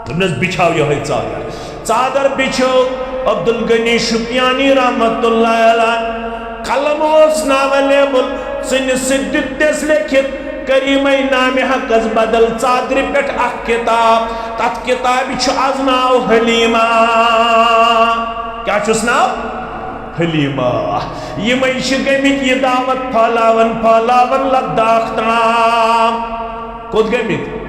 دوٚپنس، بِچھاو یِہوٚے ژادر۔ ژادر بِچھٲو عبدالغنی شُپیانی رحمت اللہ علیہ۔ قلم اوس نہٕ اویلیبل، ژٕنہِ سۭتۍ دیُت تس لیکھِتھ کریٖمے نامِ حقس بدل ژادرِ پٮ۪ٹھ اکھ کتاب۔ تتھ کتابہِ چھُ از ناو حلیمہ۔ کیٛاہ چھُس ناو؟ حلیمہ۔ یِمے چھِ گٔمٕتۍ یہِ دعوت پھٔہلاوان پھٔہلاوان لداخ تام۔ کوٚت گٔمٕتۍ؟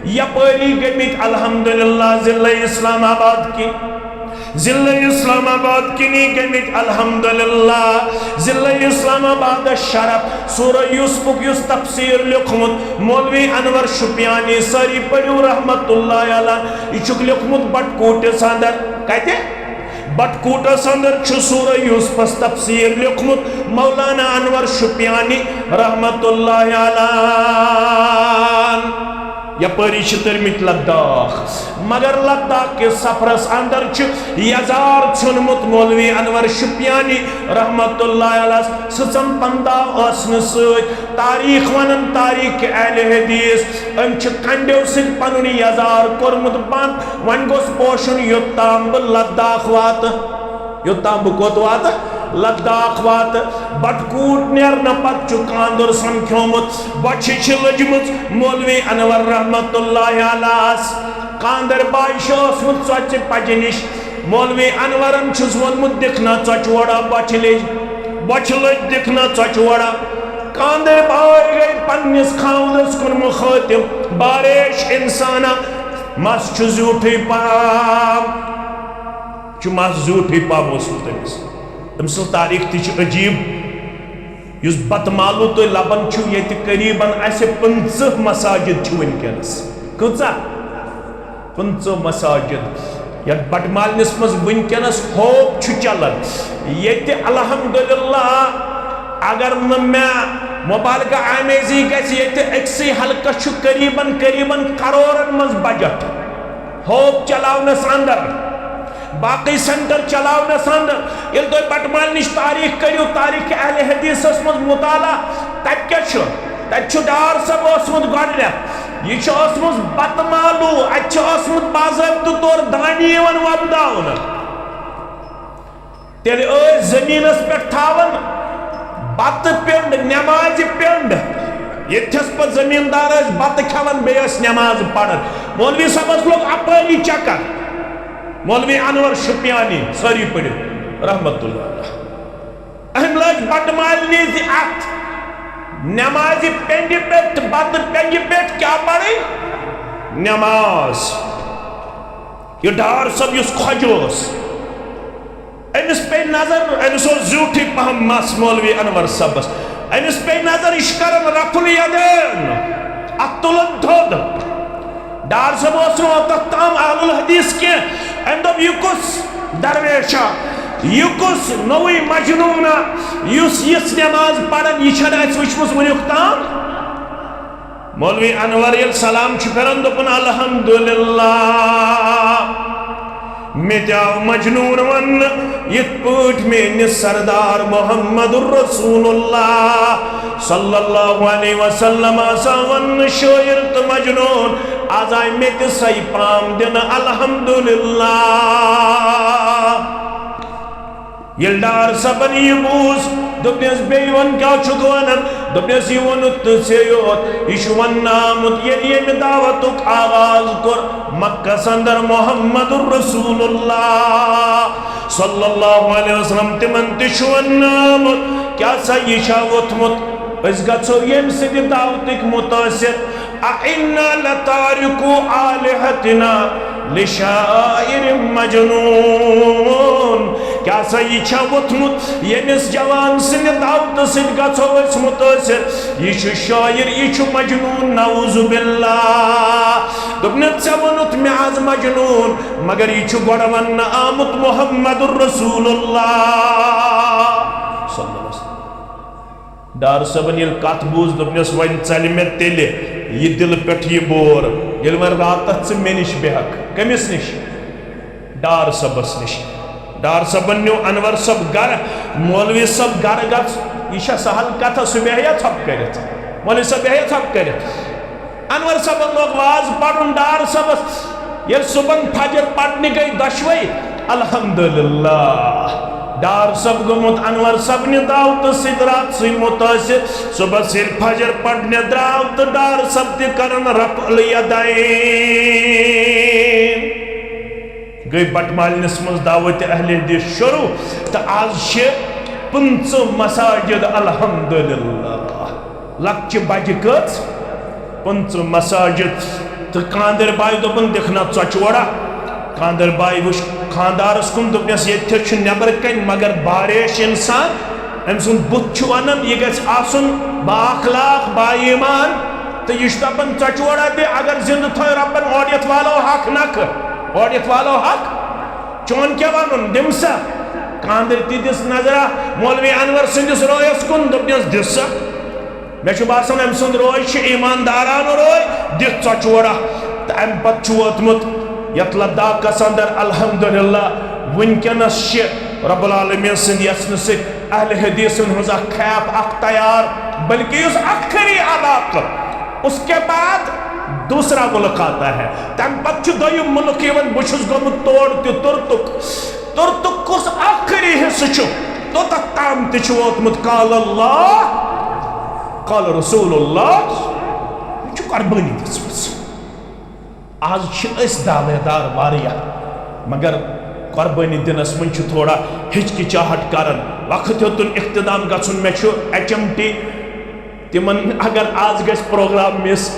یپٲری گٔمٕتۍ الحمدللہ ضلع اسلام آباد کِنۍ، ضلع اسلام آباد کِنی گٔمٕتۍ الحمدللہ۔ ضلع اسلام آبادس شرف، سورہ یوسفُک یُس تفسیر لیوٚکھمُت مولوی انور شُپیانی، سٲری پٔرِو رحمت اللہ علیہ، یہِ چھُکھ لیوٚکھمُت بٹکوٹس اندر۔ کتہِ؟ بٹکوٹس اندر چھُ سورہ یوسفس تفسیر لیوٚکھمُت مولانا انور شُپیانی رحمت اللہ علیہ۔ یپٲری چھِ تٔرمٕتۍ لداخ، مگر لداخ کِس سفرس اندر چھُ یزار ژھیوٚنمُت مولوی انور شُپیانی رحمت اللہ علیہ۔ سٕژن پنداو ٲس نہٕ سۭتۍ، تاریخ ونان، تاریخ اہل حدیث، أمۍ چھِ کنڈیو سۭتۍ پنُن یزار کوٚرمُت بند۔ وۄنۍ گوٚژھ پوشُن یوٚت تام بہٕ لداخ واتہٕ۔ یوٚتام بہٕ کوٚت واتہٕ؟ لداخ واتہٕ۔ بٹکوٗٹ نیرنہٕ پتہٕ چھُ کاندُر سمکھیومُت، بۄچھِ چھِ لٔجمٕژ مولوی انور رحمت اللہ علیہس۔ کاندر بایہِ چھُ اوسمُت ژۄچہِ پجہِ نِش۔ مولوی انورن چھُس ووٚنمُت، "دِکھ نا ژۄچہِ ووڑا بۄچھِ لٔج، بۄچھِ لٔج، دِکھ نا ژۄچہِ ووڑا۔" کاندر بایہِ گٔے پننِس خاوندس کُن مُخٲطِب، "باریش انسانا، مس چھُ زیوٗٹھٕے پہم۔" چھُ مس زیوٗٹھٕے پہم اوسمُت أمِس۔ أمۍ سٕنٛز تاریخ تہِ چھِ عجیٖب۔ یُس بتمالوٗ تُہۍ لبان چھِو، ییٚتہِ قریباً اَسہِ پٕنٛژٕہ مساجد چھِ وٕنکیٚنَس۔ کۭژاہ؟ پٕنٛژٕہ مساجد۔ یَتھ بٹمالنِس منٛز وٕنکیٚنَس ہوپ چھُ چلان۔ ییٚتہِ الحمدللہ اگر نہٕ مےٚ مبالغہ آمیزی گژھِ، ییٚتہِ أکسٕے حلقس چھُ قریباً، قریباً کرورن منٛز بجٹ۔ ہوپ چلاونس اندر، باقی سینٹر چلاونس اندر۔ ییٚلہِ تُہۍ بٹمالنِچ تاریخ کٔرِو، تاریخ اہل حدیثس منٛز مطالعہ، تتہِ کیٛاہ چھُ؟ تتہِ چھُ ڈار صٲب اوسمُت گۄڈٕنیتھ۔ یہِ چھُ اوسمُت بتمالوٗ، اتہِ چھُ اوسمُت باضٲبطہٕ طور دانہِ یِوان وۄپداونہٕ۔ تیٚلہِ ٲسۍ زٔمیٖنَس پٮ۪ٹھ تھاوان بَتہٕ پِنٛڈ، نٮ۪مازِ پِنٛڈ۔ ییٚتہِ چھَس پَتہٕ زٔمیٖندار ٲسۍ بَتہٕ کھٮ۪وان، بیٚیہِ ٲسۍ نٮ۪ماز پَران۔ مولوی صٲبَس لوٚگ اَپٲری چَکَر، مولوی اَنوَر شُپیانی، سٲری پٔرِو، رحمتہ اللہ علیہ۔ أمۍ لٲج بَٹہٕ مالنہِ زِ اَتھ نٮ۪مازِ پِنٛڈِ پٮ۪ٹھ، بَتہٕ پِنٛڈِ پٮ۪ٹھ کیٛاہ پَرٕنۍ؟ نٮ۪ماز۔ یہِ ڈار صٲب یُس خۄجہِ اوس، أمِس پیٚیہِ نظر، أمِس اوس زیوٗٹھٕے پہم مَس مولوی انور صٲبس۔ أمِس پیٚیہِ نظر، یہِ چھُ کران رفع الیدین، اَتھ تُلُن تھوٚد۔ ڈار صٲب اوس نہٕ اوتتھ تام اہل الحدیث کینٛہہ۔ أمۍ دوٚپ، "یہِ کُس درویشا، یہِ کُس نوٚوُے مجنوٗنا، یُس یِژھ نٮ۪ماز پران، یہِ چھَنہٕ اَسہِ وٕچھمٕژ وٕنیُک تام؟" مولوی انور ییٚلہِ سلام چھُ پھِران، دوٚپُن، "الحمدللہ، مےٚ تہِ آو مجنون وننہٕ، یِتھ پٲٹھۍ میٲنِس سردار محمد رسول اللہ صلی اللہ علیہ وسلم آسان وننہٕ شٲعر تہٕ مجنون۔ آز آے مےٚ تہِ سۄے پام دِنہٕ، الحمدللہ۔" ییٚلہِ ڈار صٲبن یہِ بوٗز، دوٚپنس، "بیٚیہِ وَن، کیٛاہ چھُکھ وَنان؟" دوٚپنس، "یہِ ووٚنُتھ تہٕ ژےٚ یوت، یہِ چھُ وَننہٕ آمُت، ییٚلہِ ییٚمہِ دعوتُک آغاز کوٚر مکس اندر محمد رسول اللہ صلی اللہ علیہ وسلم، تِمن تہِ چھُ وَننہٕ آمُت۔ کیٛاہ سا یہِ چھا ووٚتھمُت؟ أسۍ گژھو ییٚمہِ سٕنٛدِ دعوتٕکۍ مُتٲثر۔ أئنا لتارکو آلہتنا لشاعر مجنون۔" کیٛاہ سا یہِ چھا ووٚتھمُت، ییٚمِس جوان سٕنٛدِ دعوتہٕ سۭتۍ گژھو أسۍ مُتٲثر؟ یہِ چھُ شٲعر، یہِ چھُ مجنون، نعوذ باللہ۔ دوٚپنَس، "ژےٚ ووٚنُتھ مےٚ از مجنون، مگر یہِ چھُ گۄڈٕ وننہٕ آمُت محمد رسول اللہ صلی اللہ علیہ وسلم۔" ڈار صٲبن ییٚلہِ کتھ بوٗز، دوٚپنس، "وۄنۍ ژلہِ مےٚ تیٚلہِ یہِ دِلہٕ پٮ۪ٹھ یہِ بور، ییٚلہِ وۄنۍ راتس ژٕ مےٚ نِش بیٚہکھ۔" کٔمِس نِش؟ ڈار صٲبس نِش۔ ڈار صٲبن نیوٗ انور صٲب گرٕ۔ مولوی صٲب گرٕ گژھ، یہِ چھا سہل کتھا؟ سُہ بیٚہیا ژھۄپہٕ کٔرِتھ؟ مولوی صٲب بیٚہیا ژھۄپہٕ کٔرِتھ؟ انور صٲبن لوگ واز پرُن ڈار صٲبس۔ ییٚلہِ صُبحن فجر پرنہِ گٔے دۄشوے، الحمدللہ، ڈار صٲب گوٚمُت انور صٲبنہِ دعوتہٕ سۭتۍ راتسٕے مُتٲثر۔ صُبحس ییٚلہِ فجر پرنہِ درٛاو تہٕ ڈار صٲب تہِ کرن رفع الیدین۔ گٔے بٹہٕ مالنِس منٛز دعوت اہل حدیث شروع، تہٕ آز چھِ پٕنٛژٕہ مساجد، الحمدللہ۔ لۄکچہِ بجہِ کٔژ؟ پٕنٛژٕہ مساجد۔ تہٕ کاندر بایہِ دوٚپُن، "دِکھ نا ژۄچہِ ووڑا؟" کاندر بایہِ وٕچھ خاندارس کُن، دوٚپنس، "ییٚتہِ تہِ چھُ نٮ۪برٕ کنہِ مگر باریش انسان، أمۍ سُنٛد بُتھ چھُ ونان، یہِ گژھِ آسُن با اخلاق، با ایمان، تہٕ یہِ چھُ دپان، ژۄچہِ ووڑا دِ، اگر زندٕ تھٲے رۄبن، اورٕ یتھ والو حق نکھٕ، اورٕ یتھ والو حق، چون کیٛاہ ونُن، دِم سا؟" کاندر تہِ دِژ نظرا مولوی انور سٕنٛدِس رٲیس کُن، دوٚپنس، "دِ سا۔" مےٚ چھُ باسان، أمۍ سُنٛد روے چھُ ایٖماندارانہٕ روے دِتھ ژۄچہِ ووٚرہ۔ تہٕ اَمہِ پتہٕ چھُ ووتمُت یَتھ لداخس اندر، الحمدللہ، وٕنکیٚنس چھِ رب العالمین سٕنٛدِ یژھنہٕ سۭتۍ اہل حدیثن ہٕنٛز اکھ کھیپ اکھ تیار، بلکہ یُس ٲخری علاقہٕ، اس کے بعد دوسرا ملک آتا ہے۔ تَمہِ پتہٕ چھُ دوٚیِم ملک یِوان، بہٕ چھُس گوٚمُت تور تہِ، تُرتُک۔ تُرتُک کُس ٲخری حصہٕ چھُ، توٚتتھ تام تہِ چھُ ووتمُت قال اللہ، قال رسول اللہ۔ یہِ چھُ قربٲنی دِژمٕژ۔ آز چھِ أسۍ دعوے دار واریاہ، مگر قربٲنی دِنَس منٛز چھِ تھوڑا ہچکچاہٹ کران۔ وقت ہیوٚتُن اختتام گژھُن، مےٚ چھُ ایچ ایم ٹی، تِمن اگر آز گژھِ پروگرام مِس،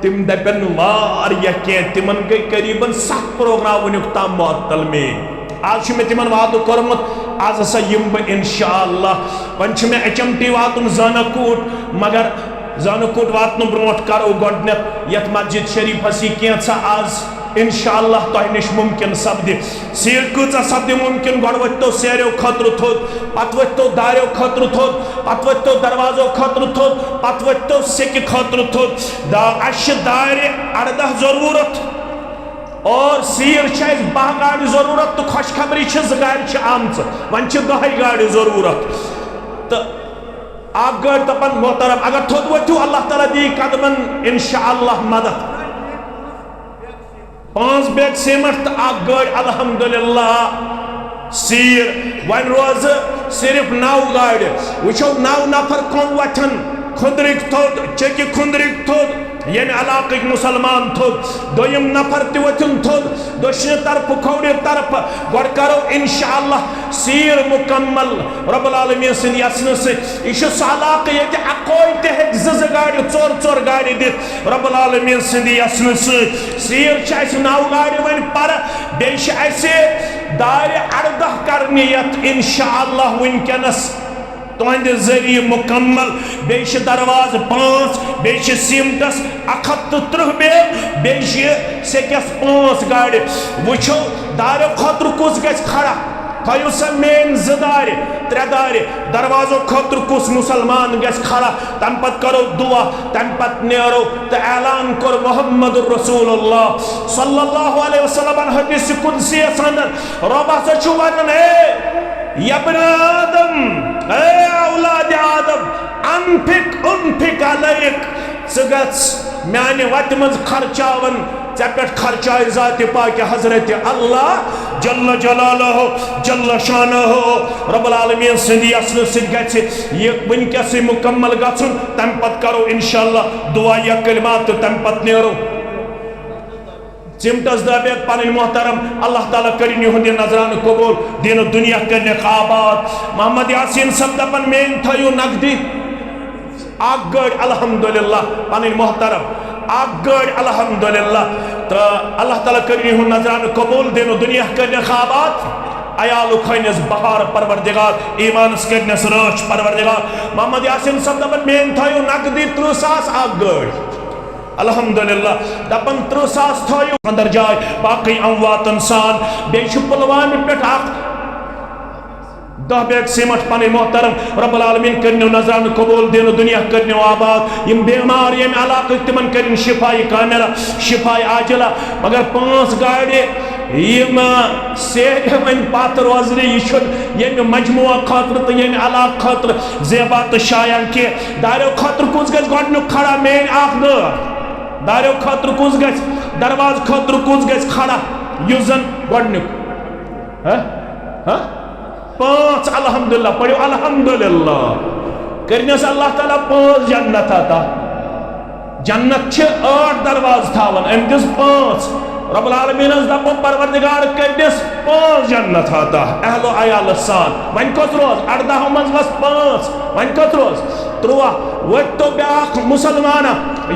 تِم دَپن نہٕ واریاہ کینٛہہ، تِمن گٔے قریباً ستھ پروگرام وٕنیُک تام معطل میٲنۍ۔ آز چھُ مےٚ تِمن وعدٕ کوٚرمُت، آز ہسا یِمہٕ بہٕ انشاءاللہ۔ وۄنۍ چھُ مےٚ ایچ ایم ٹی واتُن زانہ کوٗٹ، مگر زانہ کوٗٹ واتنہٕ برونٛٹھ کرو گۄڈٕنیتھ یتھ مسجد شریفس یہِ کینٛژھا آز انشاءاللہ تۄہہِ نِش ممکن سپدِ۔ سیٖر کۭژاہ سپدِ ممکن؟ گۄڈٕ ؤتھۍتو سیرٮ۪و خٲطرٕ تھوٚد، پتہٕ ؤتھۍتو دارٮ۪و خٲطرٕ تھوٚد، پتہٕ ؤتھۍتو دروازو خٲطرٕ تھوٚد، پتہٕ ؤتھۍتو سیٚکہِ خٲطرٕ تھوٚد۔ دا-، اسہِ چھِ دارِ ارداہ ضروٗرت۔ اور سیٖر چھِ اَسہِ باہ گاڑِ ضروٗرت تہٕ خۄشخبری چھِ، زٕ گاڑِ چھِ آمژٕ، وۄنۍ چھِ دَہَے گاڑِ ضروٗرت۔ تہٕ اکھ گٲڑۍ دَپان، محترم، اگر تھوٚد ؤتھِو، اللہ تعالیٰ دِیہِ قدمن انشاءاللہ مدد۔ پانٛژھ بیگ سیمنٹ تہٕ اکھ گٲڑۍ، الحمدللہ۔ سیٖر وۄنۍ روزٕ صرف نَو گاڑِ۔ وٕچھو، نَو نفر کم وۄتھن کھُندرٕکۍ تھوٚد، چیٚکہِ کھُندرٕکۍ تھوٚد، ییٚمہِ علاقٕکۍ مُسلمان تھوٚد۔ دوٚیِم نفر تہِ وۄتھُن تھوٚد، دٔچھنہِ طرفہٕ، کھوورِ طرفہٕ۔ گۄڈٕ کرو انشاءاللہ سیٖر مُکمل رب العالمین سٕنٛدِ یژھنہٕ سۭتۍ۔ یہِ چھُ سُہ علاقہٕ ییٚتہِ اکوے تہِ ہیٚکہِ زٕ زٕ گاڑِ، ژور ژور گاڑِ دِتھ رب العالمین سٕنٛدِ یژھنہٕ سۭتۍ۔ سیٖر چھِ اَسہِ نَو گاڑِ وۄنۍ پرٕ، بیٚیہِ چھِ اَسہِ دارِ ارداہ کرنہِ یتھ انشاءاللہ وٕنکیٚنس تُہنٛدِ ذٔریعہٕ مُکمل۔ بیٚیہِ چھِ دروازٕ پانٛژھ، بیٚیہِ چھِ سیمٹس اکھ ہتھ تہٕ ترٕٛہ بیگ، بیٚیہِ چھِ سیٚکٮ۪س پانٛژھ گاڑِ۔ وٕچھو، دارٮ۪و خٲطرٕ کُس گژھِ کھڑا؟ تھٲیِو سا میٲنۍ زٕ دارِ، ترٛےٚ دارِ۔ دروازو خٲطرٕ کُس مُسلمان گژھِ کھڑا؟ تَمہِ پتہٕ کرو دُعا، تَمہِ پتہٕ نیرو۔ تہٕ اعلان کوٚر محمد رسول اللہ صلی اللہ علیہ وسلمن حدیث قدسی یس اندر، رۄب ہسا چھُ ونان، اے یبن آدم، اے اولاد آدم، انفق انفق علیک، ژٕ گژھ میانہِ وتہِ منٛز خرچاون، ژےٚ پٮ۪ٹھ خرچایہِ ذاتِ پاکہِ حضرت اللہ جل جلالہ، جل شانہ۔ رب العالمین سٕنٛدِ یژھنہٕ سۭتۍ گژھِ یہِ وٕنکیٚسٕے مُکمل گژھُن، تَمہِ پتہٕ کرو انشاءاللہ دُعا یا کلمات تہٕ تَمہِ پتہٕ نیرو۔ ژِمٹس دٲبِتھ پنٕنۍ محترم، اللہ تعالیٰ کٔرِن یِہُنٛد یہِ نذرانہٕ قبول، دیٖنہٕ دُنیا کٔرِنَکھ آباد۔ محمد یاسین صٲب دپان، میٲنۍ تھٲیِو نقدی اکھ گٲڑۍ، الحمدللہ، پنٕنۍ محترم، اکھ گٲڑۍ، الحمدللہ۔ تہٕ اللہ تعالیٰ کٔرِن یِہُنٛد نذرانہٕ قبول، دیٖنہٕ دُنیا کٔرِنَکھ آباد، عیالُک کھٲنِس بہار پروردگار، ایٖمانس کٔرِنَس رٲچھ پروردگار۔ محمد یاسین صٲب دپان، میٲنۍ تھٲیِو نقدی ترٕٛہ ساس اکھ گٲڑۍ۔ الحمدللہ، دپان، ترٕٛہ ساس تھٲیِو اندر جاے، باقٕے امواتن سان۔ بیٚیہِ چھُ پلوامہِ پٮ۪ٹھ اکھ دَہ بیگ سیمٹ پنٕنۍ محترم، رب العالمین کٔرنو نذرانہٕ قبول، دیٖنہٕ دُنیا کٔرنو آباد۔ یِم بیمار ییٚمہِ علاقٕکۍ، تِمن کٔرِن شفایہِ کاملہ، شفایہِ عاجلہ۔ مگر پانٛژھ گاڑِ یِم سیرِ وۄنۍ پتھ روزنہِ، یہِ چھُنہٕ ییٚمہِ مجموعہ خٲطرٕ تہٕ ییٚمہِ علاقہٕ خٲطرٕ زیبا تہٕ شایان کینٛہہ۔ دارٮ۪و خٲطرٕ کُس گژھِ گۄڈٕنیُک کھڑا؟ میٲنۍ اکھ گٲڑ۔ دارٮ۪و خٲطرٕ کُس گژھِ؟ دروازٕ خٲطرٕ کُس گژھِ کھڑا؟ یُس زن گۄڈٕنیُک۔ ہہ؟ ہہ؟ پانٛژھ، الحمدللہ، پٔرِو الحمدللہ۔ کٔرنس اللہ تعالیٰ پانٛژھ جنت عطا۔ جنت چھِ ٲٹھ دروازٕ تھاوان، أمۍ دِژ پانٛژھ۔ رب العالمینس دپو، پروردگار، کٔرنس پانٛژھ جنت عطا اہل و عیالس سان۔ وۄنۍ کٔژ روز؟ اردہو منٛز وس پانٛژھ، وۄنۍ کٔژ روز؟ ترُٛواہ۔ وۄنۍ تو بیاکھ مسلمانہ،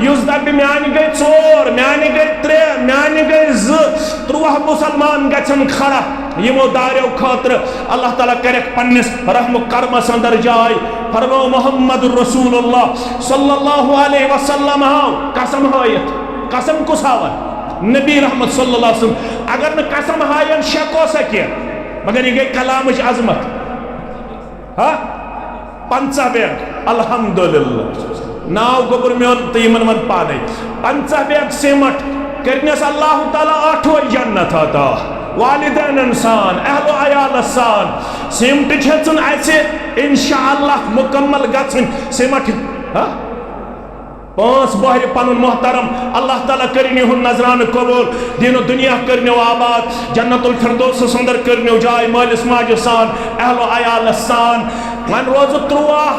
یُس دپہِ، میانہِ گٔے ژور، میانہِ گٔے ترٛےٚ، میانہِ گٔے زٕ۔ ترُٛواہ مسلمان گژھن کھڑا یِمو دارٮ۪و خٲطرٕ۔ اللہ تعالیٰ کرٮ۪کھ پننِس رحم و کرمس اندر جاے۔ فرمو، محمد رسول اللہ صلی اللہ علیہ وسلم ہاو قسم ہٲیِتھ۔ قسم کُس ہاوان؟ نبی رحمت صلی اللہ علیہ وسلم۔ اگر نہٕ قسم ہاین، شک اوسا کینٛہہ؟ مگر یہِ گٔے کلامٕچ عظمت۔ ہا؟ پنٛژاہ بیگ۔ الحمدللہ۔ ناو گوٚبُر میون تہٕ یِمن وَن پانے۔ پنٛژاہ بیگ سیمٹ کٔرنس اللہ تعالیٰ ٲٹھوے جنت عطا۔ والدینن سان، اہل و عیالس سان۔ سیمٹٕچ ہیٚژٕن اَسہِ انشاءاللہ مکمل گژھٕنۍ۔ سیمٹ، ہا؟ پانٛژھ بۄہرِ پنُن محترم، اللہ تعالیٰ کٔرِن یِہُنٛد نذرانہٕ قبول، دیٖن و دُنیا کٔرنیو آباد، جنت الفردوسس اندر کٔرنیو جاے مٲلِس ماجہِ سان، اہل و عیالس سان۔ وۄنۍ روزٕ ترٛواہ،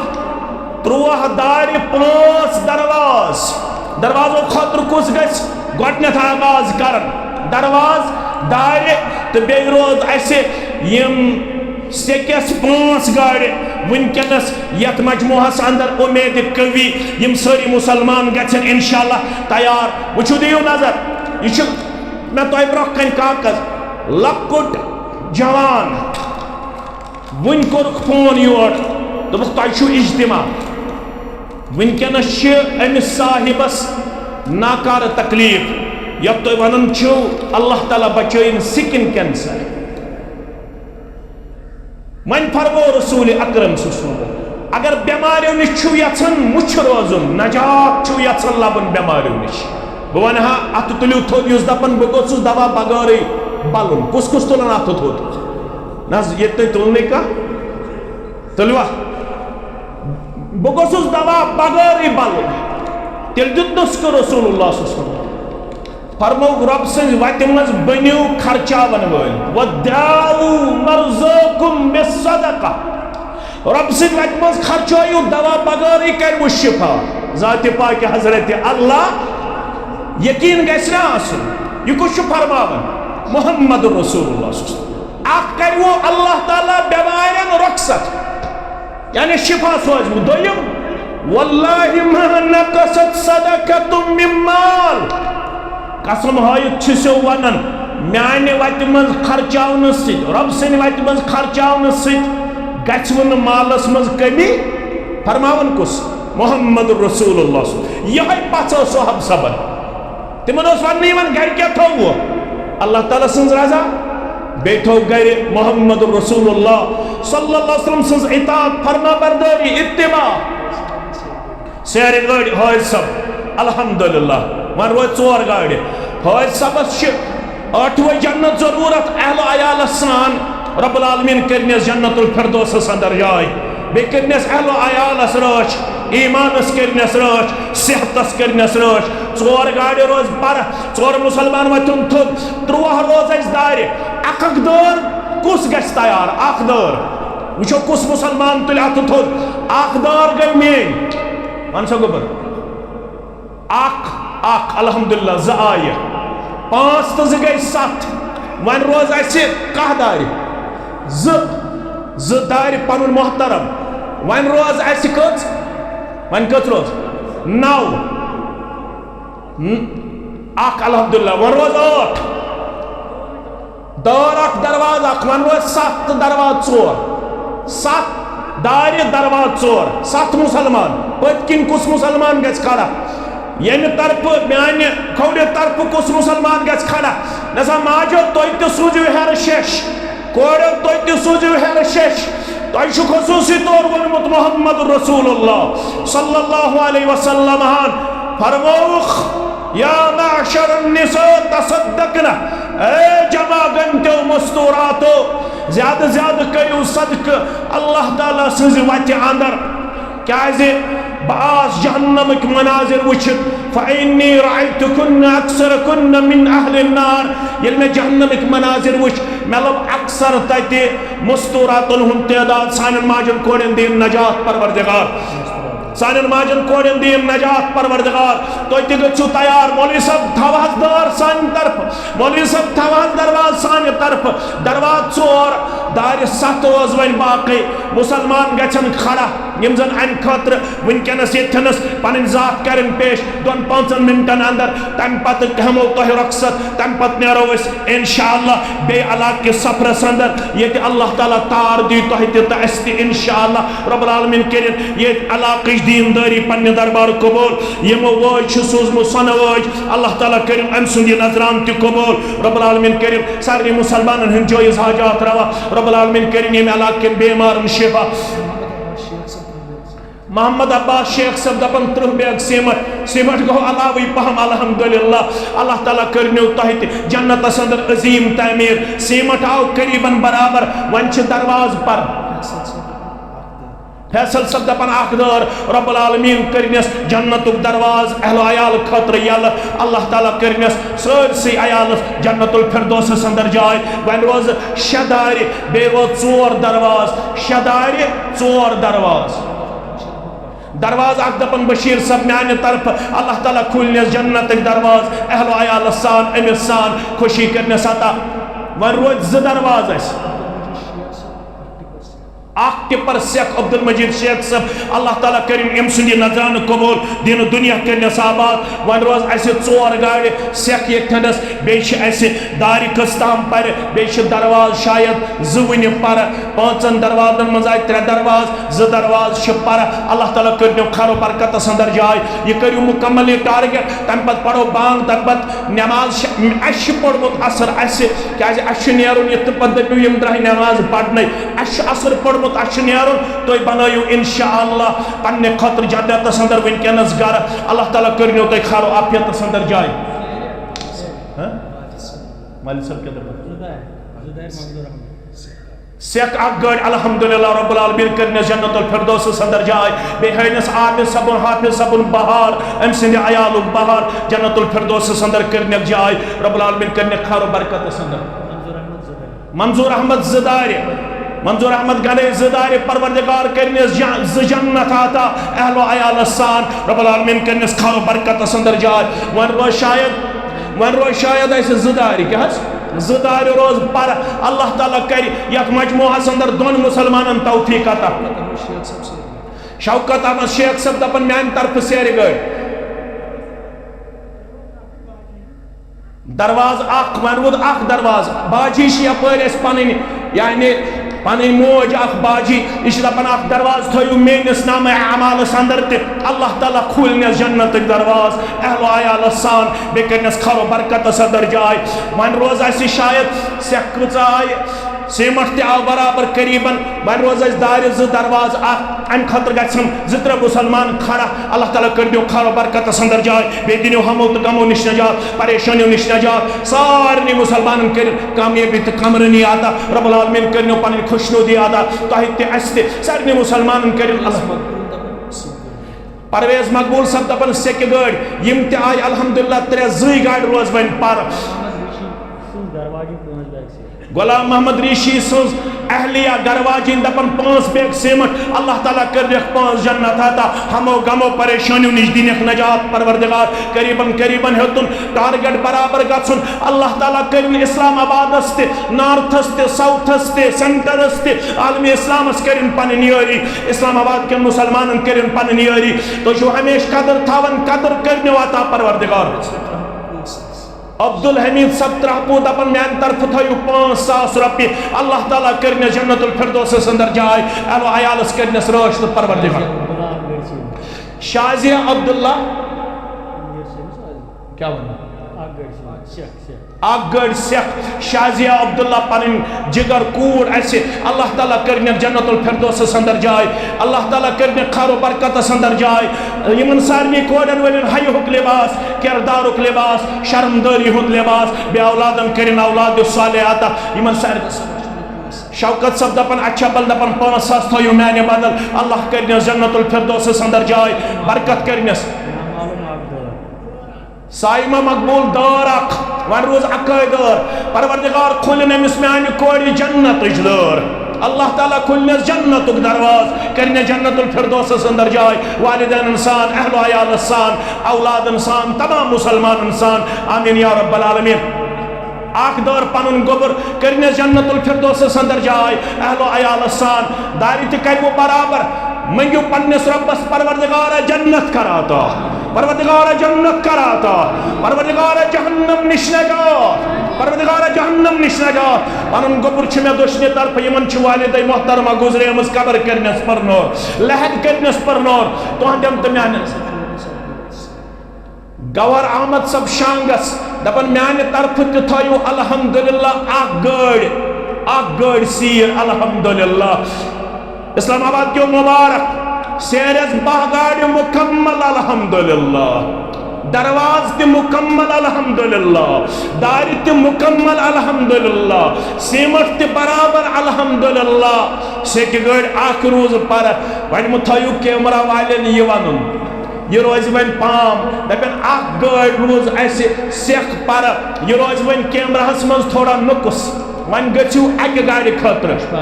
ترٛواہ دارِ، پانٛژھ درواز۔ دروازو خٲطرٕ کُس گژھِ گۄڈٕنٮ۪تھ آغاز کرن؟ درواز، دارِ، تہٕ بیٚیہِ روز اَسہِ یِم سیٚکٮ۪س پانٛژھ گاڑِ وٕنکیٚنَس یَتھ مجموعہَس اندر اُمید قوی، یِم سٲری مُسلمان گژھن انشاءاللہ تیار۔ وٕچھِو، دِیِو نظر، یہِ چھُ مےٚ تۄہہِ برونٛہہ کَنہِ کاغذ، لۄکُٹ جوان، وٕنۍ کوٚرُکھ فون یور، دوٚپُکھ، "تۄہہِ چھُو اجتماع۔" وٕنکیٚنَس چھِ أمِس صاحبَس ناکارٕ تکلیٖف، یَتھ تُہۍ وَنان چھِو، اللہ تعالیٰ بچٲیِن سِکِن کینسر۔ وۄنۍ فرموو رسول اکرم صلی اللہ علیہ وسلم، اگر بٮ۪ماریو نِش چھُو یژھان مُچھِ روزُن، نجات چھُو یژھان لبُن بٮ۪ماریو نِش، بہٕ ونہٕ ہا اتھٕ تُلِو تھوٚد، یُس دپان بہٕ گوٚژھُس دوا بغٲرٕے بلُن۔ کُس کُس تُلان اتھٕ تھوٚد؟ نہ حظ، ییٚتہِ تُہۍ تُلنٕے کانٛہہ، تُلوا؟ بہٕ گوٚژھُس دوا بغٲرٕے بلُن۔ تیٚلہِ دیُت نُسخہٕ رسول اللہ صلی اللہ علیہ وسلم۔ فرمووُکھ، رۄب سٕنٛزِ وتہِ منٛز بٔنِو خرچاون وٲلۍ۔ "وداووا مرضاکم بالصدقہ۔" رۄب سٕنٛزِ وتہِ منٛز خرچٲیِو، دوا بغٲرٕے کرِ وۄنۍ شفا۔ ذاتِ پاکِ حضرت اللہ یقین گژھِ نہ آسُن۔ یہِ کُس چھُ فرماوان؟ محمد رسول اللہ صلی اللہ علیہ وسلم۔ اکھ کرِ وۄنۍ اللہ تعالیٰ بٮ۪مارٮ۪ن رۄخصت۔ یعنی شفا سوزِ وۄنۍ۔ دوٚیِم، "واللہ ما نقصت صدقۃ من مال۔" قسم ہٲیِتھ چھُ سو ونان، میانہِ وتہِ منٛز خرچاونہٕ سۭتۍ، رۄب سٕنٛدِ وتہِ منٛز خرچاونہٕ سۭتۍ گژھِ وۄنۍ نہٕ مالس منٛز کمی۔ فرماوان کُس؟ محمد رسول اللہ صلی اللہ علیہ وسلم۔ یِہوٚے پژھ ٲس صحابہ صٲبن۔ تِمن اوس وننہٕ یِوان، گرِ کیٛاہ تھوٚوٕ؟ اللہ تعالیٰ سٕنٛز رضا، بیٚیہِ تھوٚو گرِ محمد رسول اللہ صلی اللہ علیہ وسلم سٕنٛز اطاعت، فرما بردٲری، اتباع۔ سیرِ گٲڑۍ حٲج صٲب، الحمدللہ، وۄنۍ روزِ ژور گاڑِ۔ حٲج صٲبس چھِ ٲٹھوَے جنت ضروٗرت، اہل و عیالس سان۔ رب العالمین کٔرنس جنت الفردوسس اندر جاے، بیٚیہِ کٔرنس اہل و عیالس رٲچھ، ایمانس کٔرنس رٲچھ، صحتس کٔرنس رٲچھ۔ ژور گاڑِ روزِ پرٕ، ژور مُسلمان وۄتھن تھوٚد، ترٛواہ روز اَسہِ دارِ۔ اکھ اکھ دٲر کُس گژھِ تیار؟ اکھ دٲر۔ وٕچھو کُس مُسلمان تُلہِ اَتھٕ تھوٚد۔ اکھ دٲر گٔے میٲنۍ۔ وَن سا گوٚبُر۔ اکھ، اکھ، الحمدللہ، زٕ آیہِ۔ پانٛژھ تہٕ زٕ گٔے ستھ۔ وۄنۍ روز اَسہِ کاہ دارِ۔ زٕ، زٕ دارِ پنُن محترم۔ وۄنۍ روز اَسہِ کٔژ؟ وۄنۍ کٔژ روز؟ نو۔ ن-، اکھ، الحمدللہ، وۄنۍ روز ٲٹھ۔ دٲر اکھ، دروازٕ اکھ، وۄنۍ روز ستھ تہٕ دروازٕ ژور۔ ستھ دارِ، دروازٕ ژور، ستھ مُسلمان۔ پٔتۍ کِنۍ کُس مُسلمان گژھِ کھڑا؟ ییٚمہِ طرفہٕ، میانہِ کھوورِ طرفہٕ کُس مُسلمان گژھِ کھڑا؟ مےٚ سا ماجو، تُہۍ تہِ سوٗزِو ہیرٕ شیش۔ کورٮ۪و، تُہۍ تہِ سوٗزِو ہیرٕ شیش۔ تۄہہِ چھُ خصوٗصی طور ووٚنمُت محمد رسول اللہ صلی اللہ علیہ وسلم ہن، فرمووُکھ، یا معشر النساء تصدقن، اے جمع گنتیو مستوراتو، زیادٕ زیادٕ کٔرِو صدقہٕ اللہ تعالیٰ سٕنٛزِ وتہِ اندر۔ کیازِ بہٕ آس جہنمٕکۍ مناظر وٕچھِتھ، فإنی رأیتکن اکثرکن من اہل النار۔ ییٚلہِ مےٚ جہنمٕکۍ مناظر وٕچھ، مےٚ لوٚب اکثر تتہِ مستوراتن ہُنٛد تعداد۔ سانٮ۪ن ماجن کورٮ۪ن دِیِن نجات پروردگار۔ سانٮ۪ن ماجن کورٮ۪ن دِیِن نجات پروردگار۔ تُہۍ تہِ گٔژھِو تیار۔ مولوی صٲب، تھاو حظ دٲر سانہِ طرفہٕ۔ مولوی صٲب، تھاو حظ دروازٕ سانہِ طرفہٕ۔ دروازٕ ژور، دارِ ستھ روز وۄنۍ باقٕے۔ مُسلمان گژھن کھڑا، یِم زن امہِ خٲطرٕ وٕنکیٚنس ییٚتھٮ۪نس پنٕنۍ ذات کرن پیش دۄن پانٛژن منٹن اندر۔ تمہِ پتہٕ ہٮ۪مو تۄہہِ رۄخصت، تمہِ پتہٕ نیرو أسۍ انشاءاللہ بیٚیہِ علاقہٕ کِس سفرس اندر، ییٚتہِ اللہ تعالیٰ تار دی تۄہہِ تہِ تہٕ اسہِ تہِ انشاءاللہ۔ رب العالمین کٔرِن ییٚتہِ علاقٕچ دیٖندٲری پننہِ دربار قبول۔ یِمو وٲج چھُ سوٗزمُت، سۄنہٕ وٲج، اللہ تعالیٰ کٔرِن أمۍ سُنٛد یہِ نذرانہٕ تہِ قبول۔ رب العالمین کٔرِن سارنٕے مُسلمانن ہٕنٛدۍ جٲیز حاجات روا۔ رب العالمین کٔرِن ییٚمہِ علاقہٕ کٮ۪ن بیمارن شفا۔ محمد عباس شیخ صٲب دپان، ترٕٛہ بیگ سیمٹ، سیمٹ گوٚو علاوٕے پہم، الحمدللہ۔ اللہ تعالیٰ کٔرنو تۄہہِ تہِ جنتس اندر عظیٖم تعمیٖر۔ سیمٹ آو قریباً برابر، وۄنۍ چھِ دروازٕ پر۔ فیصل صٲب دپان، اکھ دٲر، رب العالمین کٔرنس جنتُک دروازٕ اہل و عیال خٲطرٕ یلہٕ۔ اللہ تعالیٰ کٔرنس سٲرسٕے عیالس جنت الفردوسس اندر جاے۔ وۄنۍ روزٕ شےٚ دارِ، بیٚیہِ روز ژور دروازٕ، شےٚ دارِ، ژور دروازٕ۔ دروازٕ اکھ دپان، بشیر صٲب، میانہِ طرفہٕ اللہ تعالیٰ کھولنس جنتٕکۍ دروازٕ، اہل و عیالس سان، أمِس سان خوشی کٔرنس عطا۔ وۄنۍ روزِ زٕ دروازٕ اسہِ۔ اکھ ٹپر سیکھ عبدالمجید شیخ صٲب، اللہ تعالیٰ کٔرِن أمۍ سُنٛد یہِ نذرانہٕ قبول، دین و دنیا کٔرنس آباد۔ وۄنۍ روز اسہِ ژور گاڑِ سیکھ ییٚتھٮ۪نس، بیٚیہِ چھِ اسہِ دارِ کٔژ تام پرِ، بیٚیہِ چھِ دروازٕ شاید زٕ وٕنہِ پرٕ۔ پانٛژن دروازن منٛز آیہِ ترٛےٚ دروازٕ، زٕ دروازٕ چھِ پرٕ۔ اللہ تعالیٰ کٔرنو خیر و برکتس اندر جاے۔ یہِ کٔرِو مکمل یہِ target۔ تمہِ پتہٕ پرو بانگ، تمہِ پتہٕ نماز چھِ، اسہِ چھِ پوٚرمُت عصر، اسہِ کیازِ اسہِ چھُ نیرُن یِتھ تہٕ پتہٕ دٔپِو یِم درٛاے نماز پرنَے۔ اسہِ چھُ عصر پوٚرمُت، اسہِ چھُ نیرُن۔ تُہۍ بنٲیِو انشاءاللہ پننہِ خٲطرٕ جنتس اندر وٕنکیٚنس گرٕ۔ اللہ تعالیٰ کٔرنو تۄہہِ خیر و عافیتس اندر جاے۔ ہاں؟ والد صٲب کیٛاہ دَپان؟ زٕ دارِ، زٕ دارِ منظور احمد۔ سیکھ اکھ گٲڑۍ، الحمدللہ رب العالمین کٔرنس جنت الفردوسس اندر جاے۔ بیٚیہِ ہٲینس عابد صٲبُن، حافظ صٲبُن بہار، أمۍ سٕنٛدِ عیالُک بہار، جنت الفردوسس اندر کٔرنس جاے۔ رب العالمین کٔرنس خیر و برکتس اندر۔ منظور احمد زٕ دارِ۔ منظور احمد زٕ دارِ، منظور احمد گنے زٕ دارِ، پروردگار کٔرنس جن-، زٕ جنت عطا، اہل و عیالس سان، رب العالمین کٔرنس خیر و برکتس اندر جاے۔ وۄنۍ روز شاید، وۄنۍ روز شاید اسہِ زٕ دارِ، کیٛاہ حظ؟ زٕ دارِ روز پر۔ اللہ تعالیٰ کرِ یتھ مجموعس اندر دۄن مسلمانن توفیق عطا۔ شوکت احمد شیخ صٲب دپان، میانہِ طرفہٕ سیرِ گٲڑۍ۔ دروازٕ اکھ، وۄنۍ روٗد اکھ دروازٕ۔ باجی چھِ یپٲرۍ اَسہِ پنٕنۍ، یعنی پنٕنۍ موج اکھ باجی، یہِ چھِ دپان، اکھ دروازٕ تھٲیِو میٲنِس نامہ اعمالس اندر تہِ۔ اللہ تعالیٰ کھوٗلنس جنتٕکۍ دروازٕ، اہل و عیالس سان، بیٚیہِ کٔرنس خیر و برکتس اندر جاے۔ وۄنۍ روز اَسہِ شاید سیٚکھ کۭژاہ آیہِ، سیمٹ تہِ آو برابر قریباً۔ وۄنۍ روز اَسہِ دارِ زٕ، دروازٕ اکھ، امہِ خٲطرٕ گژھن زٕ ترٛےٚ مسلمان کھڑا۔ اللہ تعالیٰ کٔرۍنو خیر و برکتس اندر جاے، بیٚیہِ دِنو ہمو تہٕ غمو نِش نجات، پریشٲنیو نِش نجات۔ سارنٕے مسلمانن کٔرِن کامیٲبی تہٕ کامرٲنی عطا۔ رب العالمین کٔرۍنو پنٕنۍ خۄشنودی عطا تۄہہِ تہِ، اسہِ تہِ، سارنٕے مسلمانن کٔرِن اللہ۔ پرویز مقبول صٲب دپان، سیٚکہِ گٲڑۍ، یِم تہِ آیہِ الحمدللہ ترٛےٚ، زٕے گاڑِ روز وۄنۍ پرٕ۔ غلام محمد ریشی سٕنٛز اہلیہ گرواجِنۍ دپان، پانٛژھ بیگ سیمٹ، اللہ تعالیٰ کٔرنکھ پانٛژھ جنت عطا، ہمو غمو پریشانیو نِش دِنکھ نجات۔ پروردگار قریباً قریباً ہیوٚتُن ٹارگٹ برابر گژھُن۔ اللہ تعالیٰ کٔرِن اسلام آبادس تہِ، نارتھس تہِ، ساؤتھس تہِ، سینٹرس تہِ، عالم اسلامس کٔرِن پنٕنۍ یٲری، اسلام آباد کٮ۪ن مسلمانن کٔرِن پنٕنۍ یٲری۔ تُہۍ چھِو ہمیشہِ قدر تھاوان، قدر کٔرنو عطا پروردگار۔ عبدالحمید صٲب ترٛہپوٗ دپان، میانہِ طرفہٕ تھٲیِو پانٛژھ ساس رۄپیہِ، اللہ تعالیٰ کٔرنس جنت الفردوسس اندر جاے، اہل و عیالس کٔرنس رٲچھ تہٕ پروردگار۔ شازیہ عبداللہ، کیٛاہ ونہٕ؟ اکھ گٲڑۍ سیٚکھ، شازیہ عبداللہ پنٕنۍ جگر کوٗر اسہِ، اللہ تعالیٰ کٔرنس جنت الفردوسس اندر جاے، اللہ تعالیٰ کٔرنس خیر و برکتس اندر جاے۔ یِمن سارنٕے کورٮ۪ن ؤنِن حیہُک لباس، کردارُک لباس، شرمدٲری ہُنٛد لباس، بیٚیہِ اولادن کٔرِن اولاد صالح عطا۔ یِمن سارنٕے شوکت صٲب دپان، اچھا بل دپان، پانٛژھ ساس تھٲیِو میانہِ بدل، اللہ کٔرنس جنت الفردوسس اندر جاے، برکت کٔرنس۔ صائمہ مقبول دٲر اکھ، وۄنۍ روٗز اکٲے دٲر۔ پروردگار کھولِن أمِس میانہِ کورِ جنتٕچ دٲر۔ اللہ تعالیٰ کھولنس جنتُک دروازٕ، کٔرنس جنت الفردوسس اندر جاے، والدینن سان، اہل و عیالس سان، اولادن سان، تمام مسلمانن سان۔ آمین یا رب العالمین۔ اکھ دٲر پنُن گوٚبُر، کٔرنس جنت الفردوسس اندر جاے، اہل و عیالس سان۔ دارِ تہِ کروٕ برابر، منگِو پننِس رۄبس، پروردگارا جنت کر عطا، پروردگارا جنت کر عطا، پروردگارا جہنم نِش نجات، پروردگارا جہنم نِش نجات۔ پنُن گوٚبُر چھُ مےٚ دٔچھنہِ طرفہٕ، یِمن چھِ والدے محترمہ گُزریمٕژ، قبر کٔرنس پرنور، لحد کٔرنس پرنور، تُہنٛدٮ۪ن تہٕ میانٮ۪ن۔ گوہر احمد صٲب شانگس دپان، میانہِ طرفہٕ تہِ تھٲیِو الحمدللہ اکھ گٲڑۍ، اکھ گٲڑۍ سیٖر الحمدللہ۔ اسلام آباد کیو مبارک، سیرس باہ گاڑِ مکمل الحمدللہ، دروازٕ تہِ مکمل الحمدللہ، دارِ تہِ مکمل الحمدللہ، سیمٹ تہِ برابر الحمدللہ۔ سیٚکہِ گٲڑۍ اکھ روٗز پرٕ۔ وۄنۍ مہٕ تھٲیِو کیمرہ والٮ۪ن یہِ ونُن، یہِ روزِ وۄنۍ پام۔ دپن اکھ گٲڑۍ روٗز اسہِ سیٚکھ پرٕ، یہِ روزِ وۄنۍ کیمراہس منٛز تھوڑا نُقص۔ وۄنۍ گٔژھِو اکہِ گاڑِ خٲطرٕ۔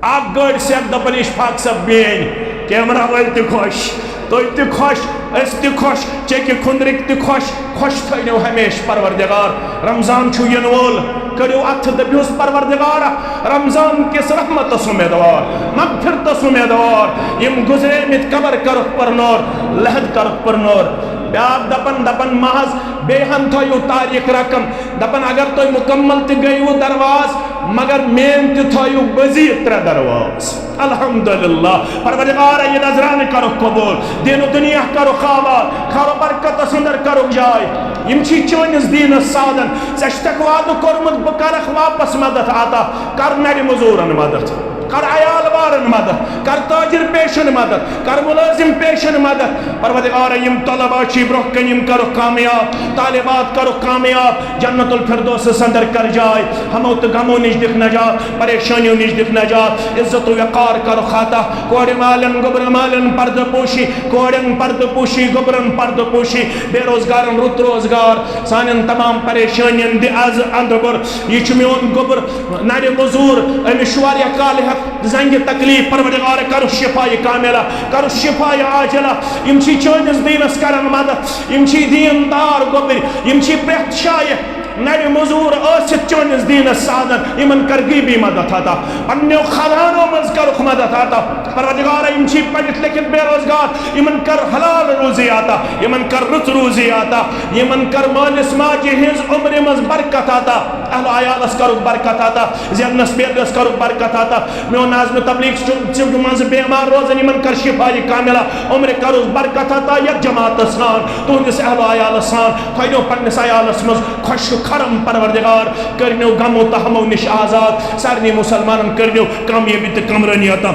اکھ گٲڑۍ سیٚکھ، دپان اشفاق صٲب میٲنۍ۔ کیمرہ وٲلۍ تہِ خۄش، تُہۍ تہِ خۄش، أسۍ تہِ خۄش، چیٚکہِ کھُنٛدرٕکۍ تہِ خۄش۔ خۄش تھٲینو ہمیشہِ پروردگار۔ رمضان چھُ یِنہٕ وول، کٔڑِو اَتھٕ، دٔپِوس پروردگارا، رمضان کِس رحمتس اُمیدوار، مغفرتس اُمیدوار، یِم گُزریمٕتۍ قبر کرُکھ پرنور، لحد کرُکھ پرنور۔ بیٛاکھ دپان، دپان محض بیٚیہِ ہن تھٲیِو تاریخ رقم، دپان اگر تُہۍ مکمل تہِ گٔیوٕ درواز، مگر میٲنۍ تہِ تھٲیِو مزید ترٛےٚ درواز۔ الحمدللہ، پروردگار، یہِ نذرانہٕ کرُکھ قبول، دین و دنیا کرُکھ آباد، خیر و برکتس اندر کرُکھ جاے۔ یِم چھی چٲنِس دیٖنس سادن، ژےٚ چھُتکھ وعدٕ کوٚرمُت، بہٕ کرکھ واپس مدد عطا، کر نرِ مزوٗرن مدد، کر عیال وارن مدد، کر تاجر پیشن مدد، کر ملٲزم پیشن مدد۔ پروردگار، یِم طلبہ چھی برونٛہہ کنہِ، یِم کرُکھ کامیاب، طالبات کرُکھ کامیاب، جنت الفردوسس اندر کر جاے، ہمو تہٕ غمو نِش دِکھ نجات، پریشانیو نِش دِکھ نجات، عزت و وقار کرُکھ عطا، کورِ مالٮ۪ن گوٚبرٕ مالٮ۪ن پردٕ پوشی، کورٮ۪ن پردٕ پوشی، گوٚبرن پردٕ پوشی، بے روزگارن رُت روزگار، سانٮ۪ن تمام پریشانین دِ از اندبر۔ یہِ چھُ میون گوٚبر نرِ مزوٗر، أمِس چھُ واریاہ کالہِ ہٮ۪تھ زنگہِ تکلیف، پروردگار کرُس شفایہِ کاملہ، کرُس شفایہِ عاجلہ۔ یِم چھی چٲنِس دیٖنس کران مدد، یِم چھی دیٖن دار گوٚبرۍ، یِم چھی پرٛٮ۪تھ جایہِ نرِ مزوٗر ٲسِتھ چٲنِس دیٖنس سادن، یِمن کر غیبی مدد عطا، پننیو خزانو منٛز کرُکھ مدد عطا۔ پروردگارا، یِم چھی پٔرِتھ لیکھِتھ بے روزگار، یِمن کر حلال روزی عطا، یِمن کر رٕژ روزی عطا، یِمن کر مٲلِس ماجہِ ہٕنٛز عمرِ منٛز برکت عطا، اہل و عیالس کرُکھ برکت عطا، زینس بیٹس کرُکھ برکت عطا۔ میون ناظم تبلیغ چھُ، چھُ منٛزٕ بیمار روزان، یِمن کر شفایہِ کاملہ، عمرِ کرُس برکت عطا، یتھ جماعتس سان، تُہنٛدِس اہل و عیالس سان، تھٲینو پننِس عیالس منٛز خۄش و خرم پروردگار، کٔرنیو غمو تہمو نِش آزاد، سارنٕے مسلمانن کٔرنیو کامیٲبی تہٕ کامرٲنی عطا۔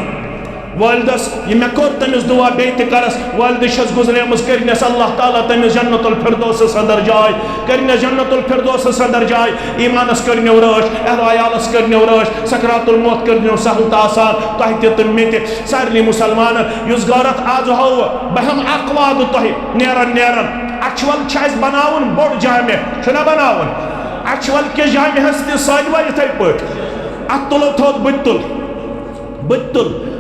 والدس یہِ مےٚ کوٚر تٔمِس دُعا بیٚیہِ تہِ کَرس، والدٕ چھَس گُزریمٕژ، کٔرنَس اللہ تعالیٰ تٔمِس جنت الفردوسَس اندر جاے، کٔرنَس جنت الفردوسَس اندر جاے، ایٖمانَس کٔرنیو رٲچھ، اہل و عیالَس کٔرنیو رٲچھ، سکرات الموت کٔرنیو سہل تہٕ آسان، تۄہہِ تہِ تہٕ مےٚ تہِ، سارنٕے مُسلمانَن۔ یُس غٲرت آز ہووٕ، بہٕ ہٮ۪مہٕ اَکھ وعدٕ تۄہہِ، نیران نیران، اَچھوَل چھُ اَسہِ بناوُن بوٚڑ جامع، چھُنہ بناوُن؟ اَچھوَل کِس جامعس تہِ سٲلِوا یِتھَے پٲٹھۍ، اَتھ تُلو تھوٚد، بہٕ تہِ تُلہٕ۔ بہٕ تہِ تُلہٕ۔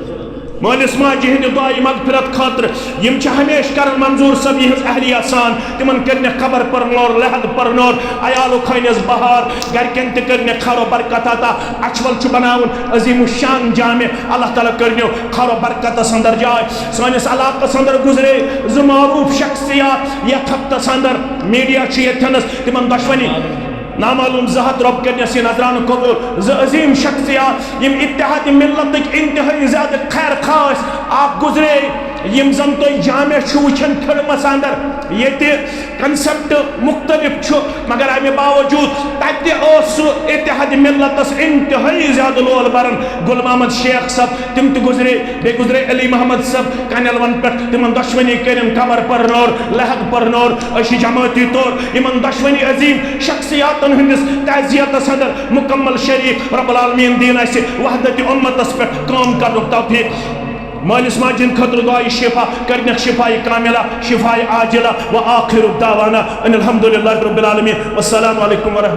مٲلِس ماجہِ ہِنٛدِ دُعایہِ مغفرت خٲطرٕ۔ یِم چھِ ہمیشہِ کران منظوٗر صٲب یِہٕنٛز اہلیہ سان۔ تِمن کٔرنَکھ قبر پرنور، لحد پرنور، عیالُک کھٲنِس بہار، گرِکٮ۪ن تہِ کٔرنَکھ خیر و برکت عطا۔ اَچھوَل چھُ بناوُن عظیٖم الشان جامع۔ اللہ تعالیٰ کٔرنیو خیر و برکتس اندر جاے۔ سٲنِس علاقس اندر گُزرے زٕ معروٗف شخصیات یَتھ ہفتس اندر۔ میٖڈیا چھُ ییٚتھٮ۪نَس، تِمن دۄشوٕنی نامعلوم ذات، رۄب کٔرنَس یہِ نذرانہٕ قبوٗل۔ زٕ عظیٖم شخصیات، یِم اتحاد ملتٕکۍ انتہٲیی زیادٕ خیر خواہ ٲسۍ، اکھ گُزرے، یِم زن تُہۍ جامع چھِو وٕچھان کھِرمس اندر، ییٚتہِ concept مختلف چھُ، مگر امہِ باوجود تتہِ اوس سُہ اتحاد ملتس انتہٲیی زیادٕ لول بران۔ گل محمد شیخ صٲب، تِم تہِ گُزرے، بیٚیہِ گُزرے علی محمد صٲب کنیلون پٮ۪ٹھ، تِمن دۄشوٕنی کٔرِن قبر پرنور، لحد پرنور۔ أسۍ چھِ جمٲعتی طور یِمن دۄشوٕنی عظیٖم شخصیاتن ہٕنٛدِس تعزیتس اندر مکمل شریٖک۔ رب العالمین دِیِن اَسہِ وحدت امتس پٮ۪ٹھ کٲم کرنُک توفیٖق۔ مٲلِس ماجہِ ہِنٛدِ خٲطرٕ دُعایہِ شفا، کٔرنَکھ شفایہِ کاملہ، شفایہِ عاجلہ، و آخر دعوانا ان الحمد للہ رب العالمین۔ والسلام علیکم ورحمۃ اللہ۔